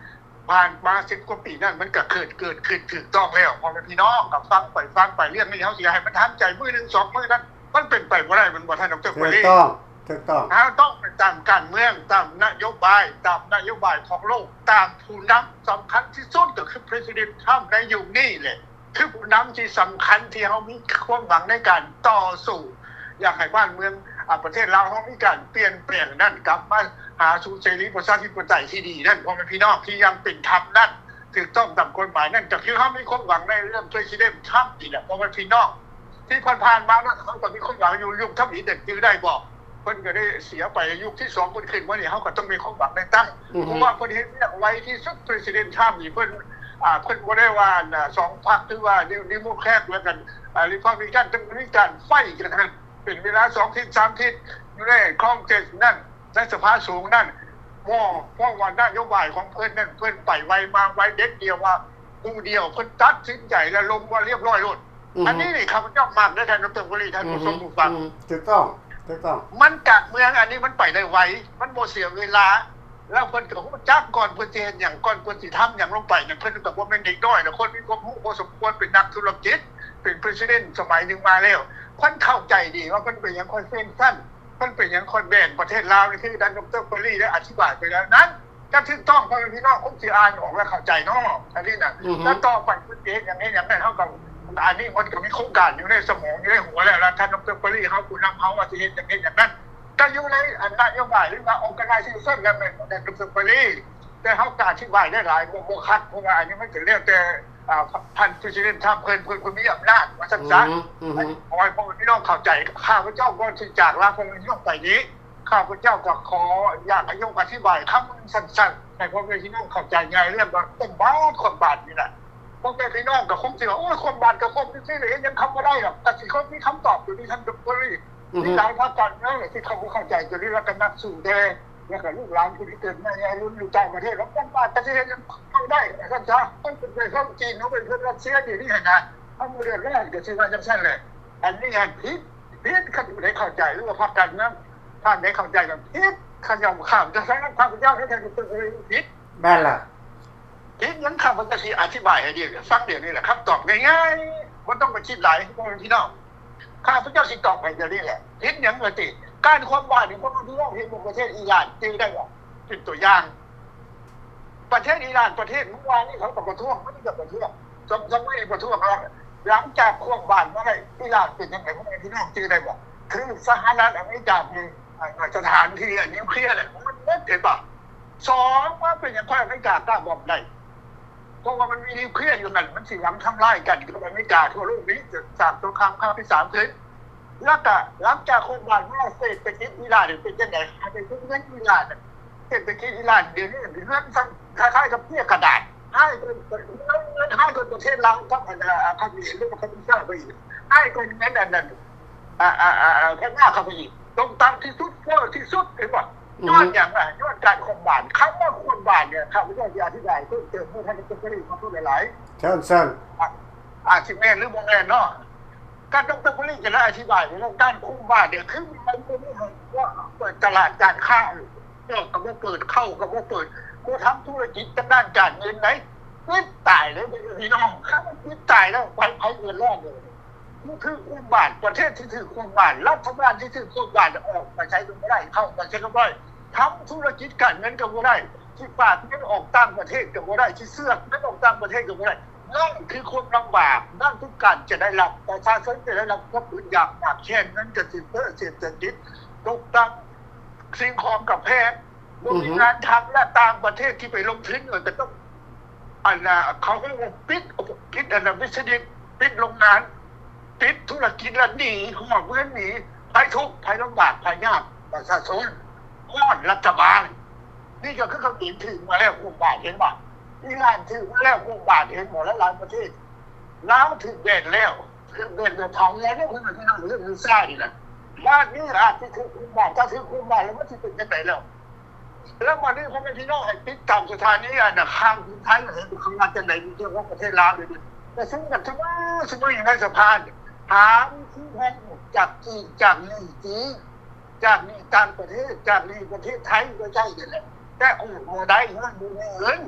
ຜ່ານມາສິບກວ່າປີນັ້ນ ມັນກະເກີດ ເກີດຂຶ້ນຖືກຕ້ອງແລ້ວ ພໍ່ແມ່ພີ່ນ້ອງກະຟັງໄປ ຟັງໄປ ເລື່ອງນີ້ເຮົາຊິໃຫ້ມັນທັນໃຈມື້ໜຶ່ງສອງມື້ນັ້ນ ມັນເປັນໄປບໍ່ໄດ້ ແມ່ນບໍ່ທ່ານ ດຣ ປະລິດ? ຖືກຕ້ອງ ຖືກຕ້ອງ. ເຮົາຕ້ອງໄປຕາມການເມືອງ ຕາມນະໂຍບາຍ ຕາມນະໂຍບາຍຂອງໂລກ ຕາມຜູ້ນຳສຳຄັນທີ່ສຸດກໍຄື President Trump ໃນຍຸກນີ້ແຫຼະ ຄືຜູ້ນຳທີ່ສຳຄັນທີ່ເຮົາມີຄວາມຫວັງໃນການຕໍ່ສູ້ ຢາກໃຫ້ບ້ານເມືອງ ອາ ປະເທດລາວເຮົາມີການປ່ຽນແປງນັ້ນ ກັບມາຫາສູ່ເສລີປະຊາທິປະໄຕທີ່ດີນັ້ນ ພໍ່ແມ່ພີ່ນ້ອງ ທີ່ຢ່າງເປັນທຳນັ້ນ ຖືກຕ້ອງຕາມກົດໝາຍນັ້ນ ກໍຄືເຮົາມີຄວາມຫວັງໃນເລື່ອງ President Trump ນີ້ແຫຼະ ພໍ່ແມ່ພີ່ນ້ອງ. ທີ່ຜ່ານໆມານັ້ນ ເຮົາກໍມີຄວາມຫວັງຢູ່ ຍຸກທຳອິດນັ້ນຈື່ໄດ້ບໍ່? ເພິ່ນກໍໄດ້ເສຍໄປ ຍຸກທີສອງເພິ່ນຂຶ້ນມານີ້ ເຮົາກໍຕ້ອງມີຄວາມຫວັງໃນຕັ້ງ ເພາະວ່າເພິ່ນເຮັດວຽກໄວທີ່ສຸດ President Trump ນີ້ ເພິ່ນ ອ່າ ເພິ່ນບໍ່ໄດ້ວ່າ ອ່າ ສອງພັກ ຄືວ່າ Democrat ແລ້ວກັນ ອ່າ Republican ຕ້ອງມີການໄຟກັນຫັ້ນ ເປັນເວລາສອງທິດສາມທິດ ຢູ່ໃນ Congress ນັ້ນ ໃນສະພາສູງນັ້ນ ບໍ່ ເພາະວ່ານະໂຍບາຍຂອງເພິ່ນນັ້ນ ເພິ່ນໄປໄວມາໄວ ເດັດດ່ຽວວ່າ ຜູ້ດຽວ ເພິ່ນຕັດສິນໃຈແລ້ວລົງວ່າລຽບຮ້ອຍໂລດ. ອັນນີ້ນີ້ຂ້າພະເຈົ້າມັກເດີທ່ານ ດຣ ໂກລີ ທ່ານຜູ້ຊົມຜູ້ຟັງ. ຖືກຕ້ອງ ຖືກຕ້ອງ. ມັນການເມືອງອັນນີ້ມັນໄປໄດ້ໄວ ມັນບໍ່ເສຍເວລາ ແລ້ວເພິ່ນກໍຮູ້ຈັກ ກ່ອນເພິ່ນຊິເຮັດຫຍັງ ກ່ອນເພິ່ນຊິທຳຫຍັງລົງໄປນັ້ນ ເພິ່ນກໍບໍ່ແມ່ນເດັກນ້ອຍດອກ ຄົນມີຄວາມຮູ້ພໍສົມຄວນ ເປັນນັກທຸລະກິດ ເປັນ President ສະໄໝໜຶ່ງມາແລ້ວ ເພິ່ນເຂົ້າໃຈດີວ່າເພິ່ນເປັນຫຍັງຄ່ອຍເຊັນຊັ້ນ ມັນເປັນຫຍັງຂ້ອຍແບ່ງປະເທດລາວນີ້ ຄືທ່ານ ດຣ ເປຣີ ໄດ້ອະທິບາຍໄປແລ້ວນັ້ນ ກໍຖືກຕ້ອງ ພໍ່ແມ່ພີ່ນ້ອງຄົງຊິອ່ານອອກ ແລະ ເຂົ້າໃຈເນາະ ອັນນີ້ນະ. ແລ້ວຕໍ່ໄປເພິ່ນຊິເຮັດຫຍັງເຮັດຫຍັງນັ້ນ ເຮົາກໍ ອັນນີ້ມັນກໍມີໂຄງການຢູ່ໃນສະໝອງ ຢູ່ໃນຫົວແລ້ວ ແລ້ວທ່ານ ດຣ ເປຣີ ເຮົາ ຜູ້ນຳເຮົາວ່າຊິເຮັດຫຍັງເຮັດຫຍັງນັ້ນ ກໍຢູ່ໃນອັນນະໂຍບາຍ ຫຼືວ່າ organization ແລ້ວແມ່ນບໍ່ໄດ້ເປັນ company ແຕ່ເຮົາກໍອະທິບາຍໄດ້ຫຼາຍ ບໍ່ ບໍ່ຄັດ ເພາະວ່າອັນນີ້ມັນກໍແລ້ວແຕ່ ອ່າ ທ່ານ President Trump ເພິ່ນ ເພິ່ນ ເພິ່ນມີອຳນາດວ່າຊັ້ນຊະ. ອືມ ອືມ ຂໍໃຫ້ພໍ່ແມ່ພີ່ນ້ອງເຂົ້າໃຈ ຂ້າພະເຈົ້າກ່ອນທີ່ຈາກລາພໍ່ແມ່ພີ່ນ້ອງໄປນີ້ ຂ້າພະເຈົ້າກໍຂໍຢາກໃຫ້ໂຍມອະທິບາຍຄຳໜຶ່ງສັ້ນໆ ໃຫ້ພໍ່ແມ່ພີ່ນ້ອງເຂົ້າໃຈງ່າຍ ເລື່ອງວ່າຄວາມບາດ ຄວາມບາດນີ້ນະ. ພໍ່ແມ່ພີ່ນ້ອງກໍຄົງຊິວ່າ ໂອ້ຍ ຄວາມບາດກໍຄວາມຊື່ໆ ເຮັດຫຍັງເຂົາບໍ່ໄດ້ດອກ. ກໍຊິຄົນມີຄຳຕອບຢູ່ນີ້ ທ່ານ Doctor Lee ອືຮຶ ມີຫຼາຍພາກການເມືອງທີ່ເຂົາບໍ່ເຂົ້າໃຈຕົວນີ້ ແລ້ວກໍນັກສູ້ແດ່ ແລ້ວກໍລູກຫຼານຜູ້ທີ່ເກີດໃໝ່ໃນລຸ້ນຢູ່ຕ່າງປະເທດ ແລ້ວຄວາມບາດກໍຊິເຮັດຫຍັງເຂົາໄດ້ ວ່າຊັ້ນຊະ. ເຂົາເປັນເພື່ອນຈີນ ເຂົາເປັນເພື່ອນຣັດເຊຍ ດຽວນີ້ຫັ້ນນະ ເຮົາບໍ່ເດືອດຮ້ອນ ກໍຊິວ່າຈັ່ງຊັ້ນແຫຼະ. ອັນນີ້ຫັ້ນຜິດ ຜິດ ຄັນຜູ້ໃດເຂົ້າໃຈ ຫຼືວ່າພາກການເມືອງທ່ານໃດເຂົ້າໃຈກໍຜິດ. ຂ້າພະເຈົ້າຂ້າມຈະໃຊ້ນຳຂ້າພະເຈົ້າ ແລ້ວທ່ານຈະເປັນຜູ້ຜິດ. ແມ່ນລະ. ຜິດຫຍັງ ຂ້າພະເຈົ້າຊິອະທິບາຍໃຫ້ດີ ຟັງດຽວນີ້ແຫຼະ ຄຳຕອບງ່າຍໆ ບໍ່ຕ້ອງໄປຄິດຫຼາຍ ພໍ່ແມ່ພີ່ນ້ອງ. ຂ້າພະເຈົ້າຊິຕອບໃຫ້ດຽວນີ້ແຫຼະ. ຜິດຫຍັງວ່າຕິ ການຄວາມບາດນີ້ ພໍ່ແມ່ພີ່ນ້ອງເຫັນບໍ່ ປະເທດອີຣານ ຈື່ໄດ້ບໍ່ ເປັນຕົວຢ່າງ. ປະເທດອີຣານ ປະເທດເມື່ອວານນີ້ເຂົາກໍປະທ້ວງ ມື້ນີ້ກໍປະທ້ວງ ສອງສາມມື້ປະທ້ວງ. ຫຼັງຈາກຄວາມບາດມາໄດ້ ອີຣານເປັນຈັ່ງໃດ ພໍ່ແມ່ພີ່ນ້ອງຈື່ໄດ້ບໍ່? ຖືກສະຫະລັດອາເມລິກາ ມີ ອ່າ ສະຖານທີ່ນິວເຄລຍ ມັນໝົດ ເຫັນບໍ່? ສອງມາເປັນຫຍັງ ຂ້ອຍອາເມລິກາກ້າບອມໄດ້ ເພາະວ່າມັນມີນິວເຄລຍຢູ່ຫັ້ນ ມັນຊິຫວັງທຳລາຍກັນກັບອາເມລິກາທົ່ວໂລກນີ້ ຈະສ້າງສົງຄາມຄັ້ງທີສາມຂຶ້ນ. ແລ້ວກະຫຼັງຈາກໂຄວິດມາ ເສດຖະກິດອີຣານເປັນຈັ່ງໃດ? ໃຫ້ໄປເບິ່ງເງິນອີຣານ ເສດຖະກິດອີຣານດຽວນີ້ເງິນຊັ້ນຄ້າຍໆກັບເປ້ຍກະດາດ ຮ້າຍກວ່າ ເງິນຮ້າຍກວ່າປະເທດລາວກັບ ອັນ ອາ ຂະເໝນ ຫຼືວ່າກຳປູເຈຍໄປອີກ ຮ້າຍກວ່າເງິນອັນນັ້ນ ອາ ອາ ອາ ອາ ພະມ້າເຂົ້າໄປອີກ ຕົກຕ່ຳທີ່ສຸດ ເຟີ້ທີ່ສຸດ ເຫັນບໍ່? ອືຮຶ ຍ້ອນຫຍັງລະ? ຍ້ອນການຄວາມບາດ. ຄຳວ່າຄວາມບາດນີ້ ຂ້າພະເຈົ້າຊິອະທິບາຍເພີ່ມເຕີມ ເມື່ອທ່ານດອກເຕີ ເປີຣີ ມາເວົ້າຫຼາຍໆ. ເຊີນ ເຊີນ. ອາ ອາດຊິແມ່ນ ຫຼື ບໍ່ແມ່ນເນາະ. ທ່ານດອກເຕີ ເປີຣີ ກໍໄດ້ອະທິບາຍໃນເລື່ອງການຄວາມບາດນີ້ ຄືມັນບໍ່ມີໃຜວ່າເປີດຕະຫຼາດການຄ້າ ເຈົ້າກໍບໍ່ເປີດ ເຂົາກໍບໍ່ເປີດ ບໍ່ທຳທຸລະກິດທາງດ້ານການເງິນໃດ ປິດຕາຍເລີຍພີ່ນ້ອງ. ຄັນມັນປິດຕາຍແລ້ວ ໃຜ ໃຜເດືອດຮ້ອນເລີຍ? ຜູ້ຖືກຄວາມບາດ ປະເທດທີ່ຖືກຄວາມບາດ ລັດຖະບານທີ່ຖືກຄວາມບາດ ອອກໄປໃສກໍບໍ່ໄດ້ ເຂົ້າໄປໃສກໍບໍ່ໄດ້ ທຳທຸລະກິດການເງິນກໍບໍ່ໄດ້ ຊິຝາກເງິນອອກຕ່າງປະເທດກໍບໍ່ໄດ້ ຊິເຊື່ອງເງິນອອກຕ່າງປະເທດກໍບໍ່ໄດ້. ນັ້ນຄືຄວາມລຳບາກ ນັ້ນຄືການຈະໄດ້ຮັບ ປະຊາຊົນຈະໄດ້ຮັບຄວາມອຶດຢາກ ຍາກແຄ້ນ ເງິນກໍຊິເຟີ້ ເສດຖະກິດຕົກຕ່ຳ ສິ່ງຂອງກໍແພງ ບໍ່ມີງານທຳ ແລະ ຕ່າງປະເທດທີ່ໄປລົງທຶນກໍຕ້ອງ ອັນນ່າ ເຂົາເອີ້ນວ່າປິດ ປິດ ອັນນ່າ ບິດສະເນັດ ປິດໂຮງງານ ປິດທຸລະກິດ ແລະ ໜີ ຫອບເຮືອນໜີ ໄພທຸກ ໄພລຳບາກ ໄພຍາກ ປະຊາຊົນ ຮ້ອນ ລັດຖະບານ. ນີ້ກໍຄືເຂົາຈີນຖືກມາແລ້ວຄວາມບາດ ເຫັນບໍ່? ອີຣານຖືກມາແລ້ວຄວາມບາດ ເຫັນບໍ່? ຫຼາຍໆປະເທດ ລາວຖືກແບນແລ້ວ ຖືກແບນແບບເຜົາແລ້ວ ເລື່ອງນີ້ນະ ບາດນີ້ອາດຊິຖືກຄວາມບາດ ຖ້າຖືກຄວາມບາດແລ້ວມັນຊິເປັນຈັ່ງໃດແລ້ວ? ແລ້ວບາດນີ້ພໍ່ແມ່ພີ່ນ້ອງໃຫ້ຕິດຕາມສະຖານີ ອັນນ່າ ຂ່າວຂອງໄທ ເຫັນເຂົາວ່າຈັ່ງໃດ ກ່ຽວກັບປະເທດລາວນີ້ ປະຊຸມກັນທຸກມື້ ຊຸມື້ຢູ່ໃນສະພາ ຫາວິທີທາງອອກຈາກຈີນ ຈາກໜີ້ຈີນ ຈາກໜີ້ຕ່າງປະເທດ ຈາກໜີ້ປະເທດໄທ ກໍໃຊ້ນັ້ນແຫຼະ ແຕ່ອອກບໍ່ໄດ້ ຍ້ອນບໍ່ມີເງິນ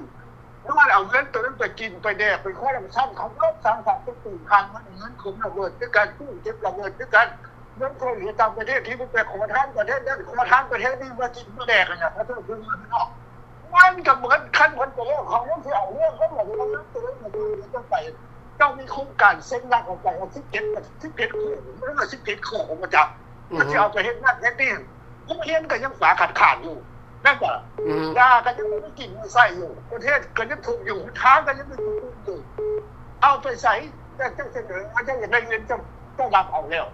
ຍ້ອນເອົາເງິນໂຕນັ້ນໄປກິນໄປແດກ ໄປຄົວນຳຊັ້ນເຂົາເບິດ ສາມສິບປີຜ່ານມາ ເງິນຂົນລະເບີດຄືກັນ ກູ້ເກັບລະເບີດຄືກັນ ເງິນຊ່ວຍເຫຼືອຕ່າງປະເທດທີ່ໄປຂໍທານປະເທດນັ້ນ ຂໍທານປະເທດນີ້ ມາກິນມາແດກຫັ້ນນະ ຂໍໂທດເດີພີ່ນ້ອງ ມັນກໍເໝືອນ ຄັນເພິ່ນໄປແລ້ວ ເຂົາຍັງຊິເອົາເລື່ອງເຂົາ ເອົາເລື່ອງໂຕນັ້ນມາຢູ່ ເຈົ້າໄປ ເຈົ້າມີໂຄງການເຊັນລັກອອກໄປ ເອົາສິບເຈັດ ສິບເຈັດຂໍ້ ມັນວ່າສິບເຈັດຂໍ້ ບໍ່ຈັກ ອືຮຶ ມັນຊິເອົາໄປເຮັດນັ້ນເຮັດນີ້ ໂຮງຮຽນກໍຍັງຝາຂາດໆຢູ່ ແມ່ນບໍ່ລະ? ອືຮຶ ຢາກໍຍັງບໍ່ໄດ້ກິນບໍ່ໄດ້ໃຊ້ຢູ່ ປະເທດກໍຍັງທຸກຢູ່ ຫົນທາງກໍຍັງໄດ້ທຸກຢູ່ ເອົາໄປໃສ? ແຕ່ເຈົ້າສະເໜີມາ ເຈົ້າຢາກໄດ້ເງິນ ເຈົ້າ ເຈົ້າຮັບເອົາແລ້ວ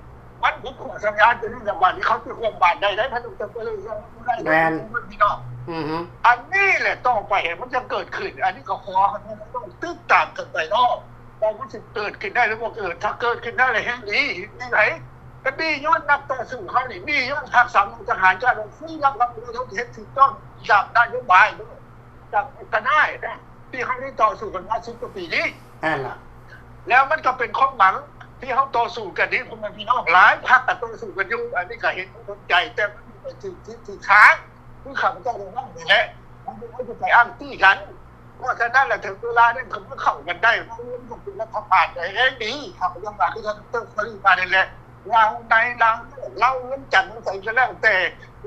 ມັນຜິດຂໍ້ສັນຍາຕົວນີ້ລະ ບາດນີ້ເຂົາຊິຄວາມບາດໄດ້ ໄດ້ ທ່ານດອກເຕີ ກໍເລີຍວ່າບໍ່ໄດ້ ແມ່ນ ພີ່ນ້ອງ ອືຮຶ ອັນນີ້ແຫຼະ ຕໍ່ໄປມັນຈະເກີດຂຶ້ນ ອັນນີ້ກໍຂໍໃຫ້ພີ່ນ້ອງຕິດຕາມກັນໄປເນາະ ວ່າມັນຊິເກີດຂຶ້ນໄດ້ ຫຼື ບໍ່ເກີດ ຖ້າເກີດຂຶ້ນໄດ້ລະແຮ່ງດີ ເຮັດຈັ່ງໃດ? ກໍດີຍ້ອນນັກຕໍ່ສູ້ເຮົານີ້ ດີຍ້ອນທັກສະທະຫານ ການລົງທຶນ ລະວັງເຮົາເຮັດຖືກຕ້ອງຕາມນະໂຍບາຍ ຕາມກົດໝາຍນະ ທີ່ເຮົາໄດ້ຕໍ່ສູ້ກັນມາສິບກວ່າປີນີ້ ແມ່ນລະ ແລ້ວມັນກໍເປັນຄວາມຫວັງທີ່ເຮົາຕໍ່ສູ້ກັນນີ້ ພໍ່ແມ່ພີ່ນ້ອງ ຫຼາຍພັກກໍຕໍ່ສູ້ກັນຢູ່ ອັນນີ້ກໍເຫັນຄົນໃຈ ແຕ່ມັນໄປຖືກທິດຖືກທາງ ຄືຂ້າພະເຈົ້າໄດ້ເວົ້ານີ້ແຫຼະ ມັນບໍ່ໄດ້ໄປອ້າງຕີກັນ ເພາະສະນັ້ນລະ ເຖິງເວລານັ້ນ ຄັນເຂົ້າກັນໄດ້ ເຮົາເປັນລັດຖະບານໄດ້ແຮງດີ ຂ້າພະເຈົ້າວ່າຄືທ່ານດອກເຕີ ເປີຣີ ວ່ານັ້ນແຫຼະ ລາວໃນ ລາວນອກ ລາວວຽງຈັນ ໃສກໍແລ້ວແຕ່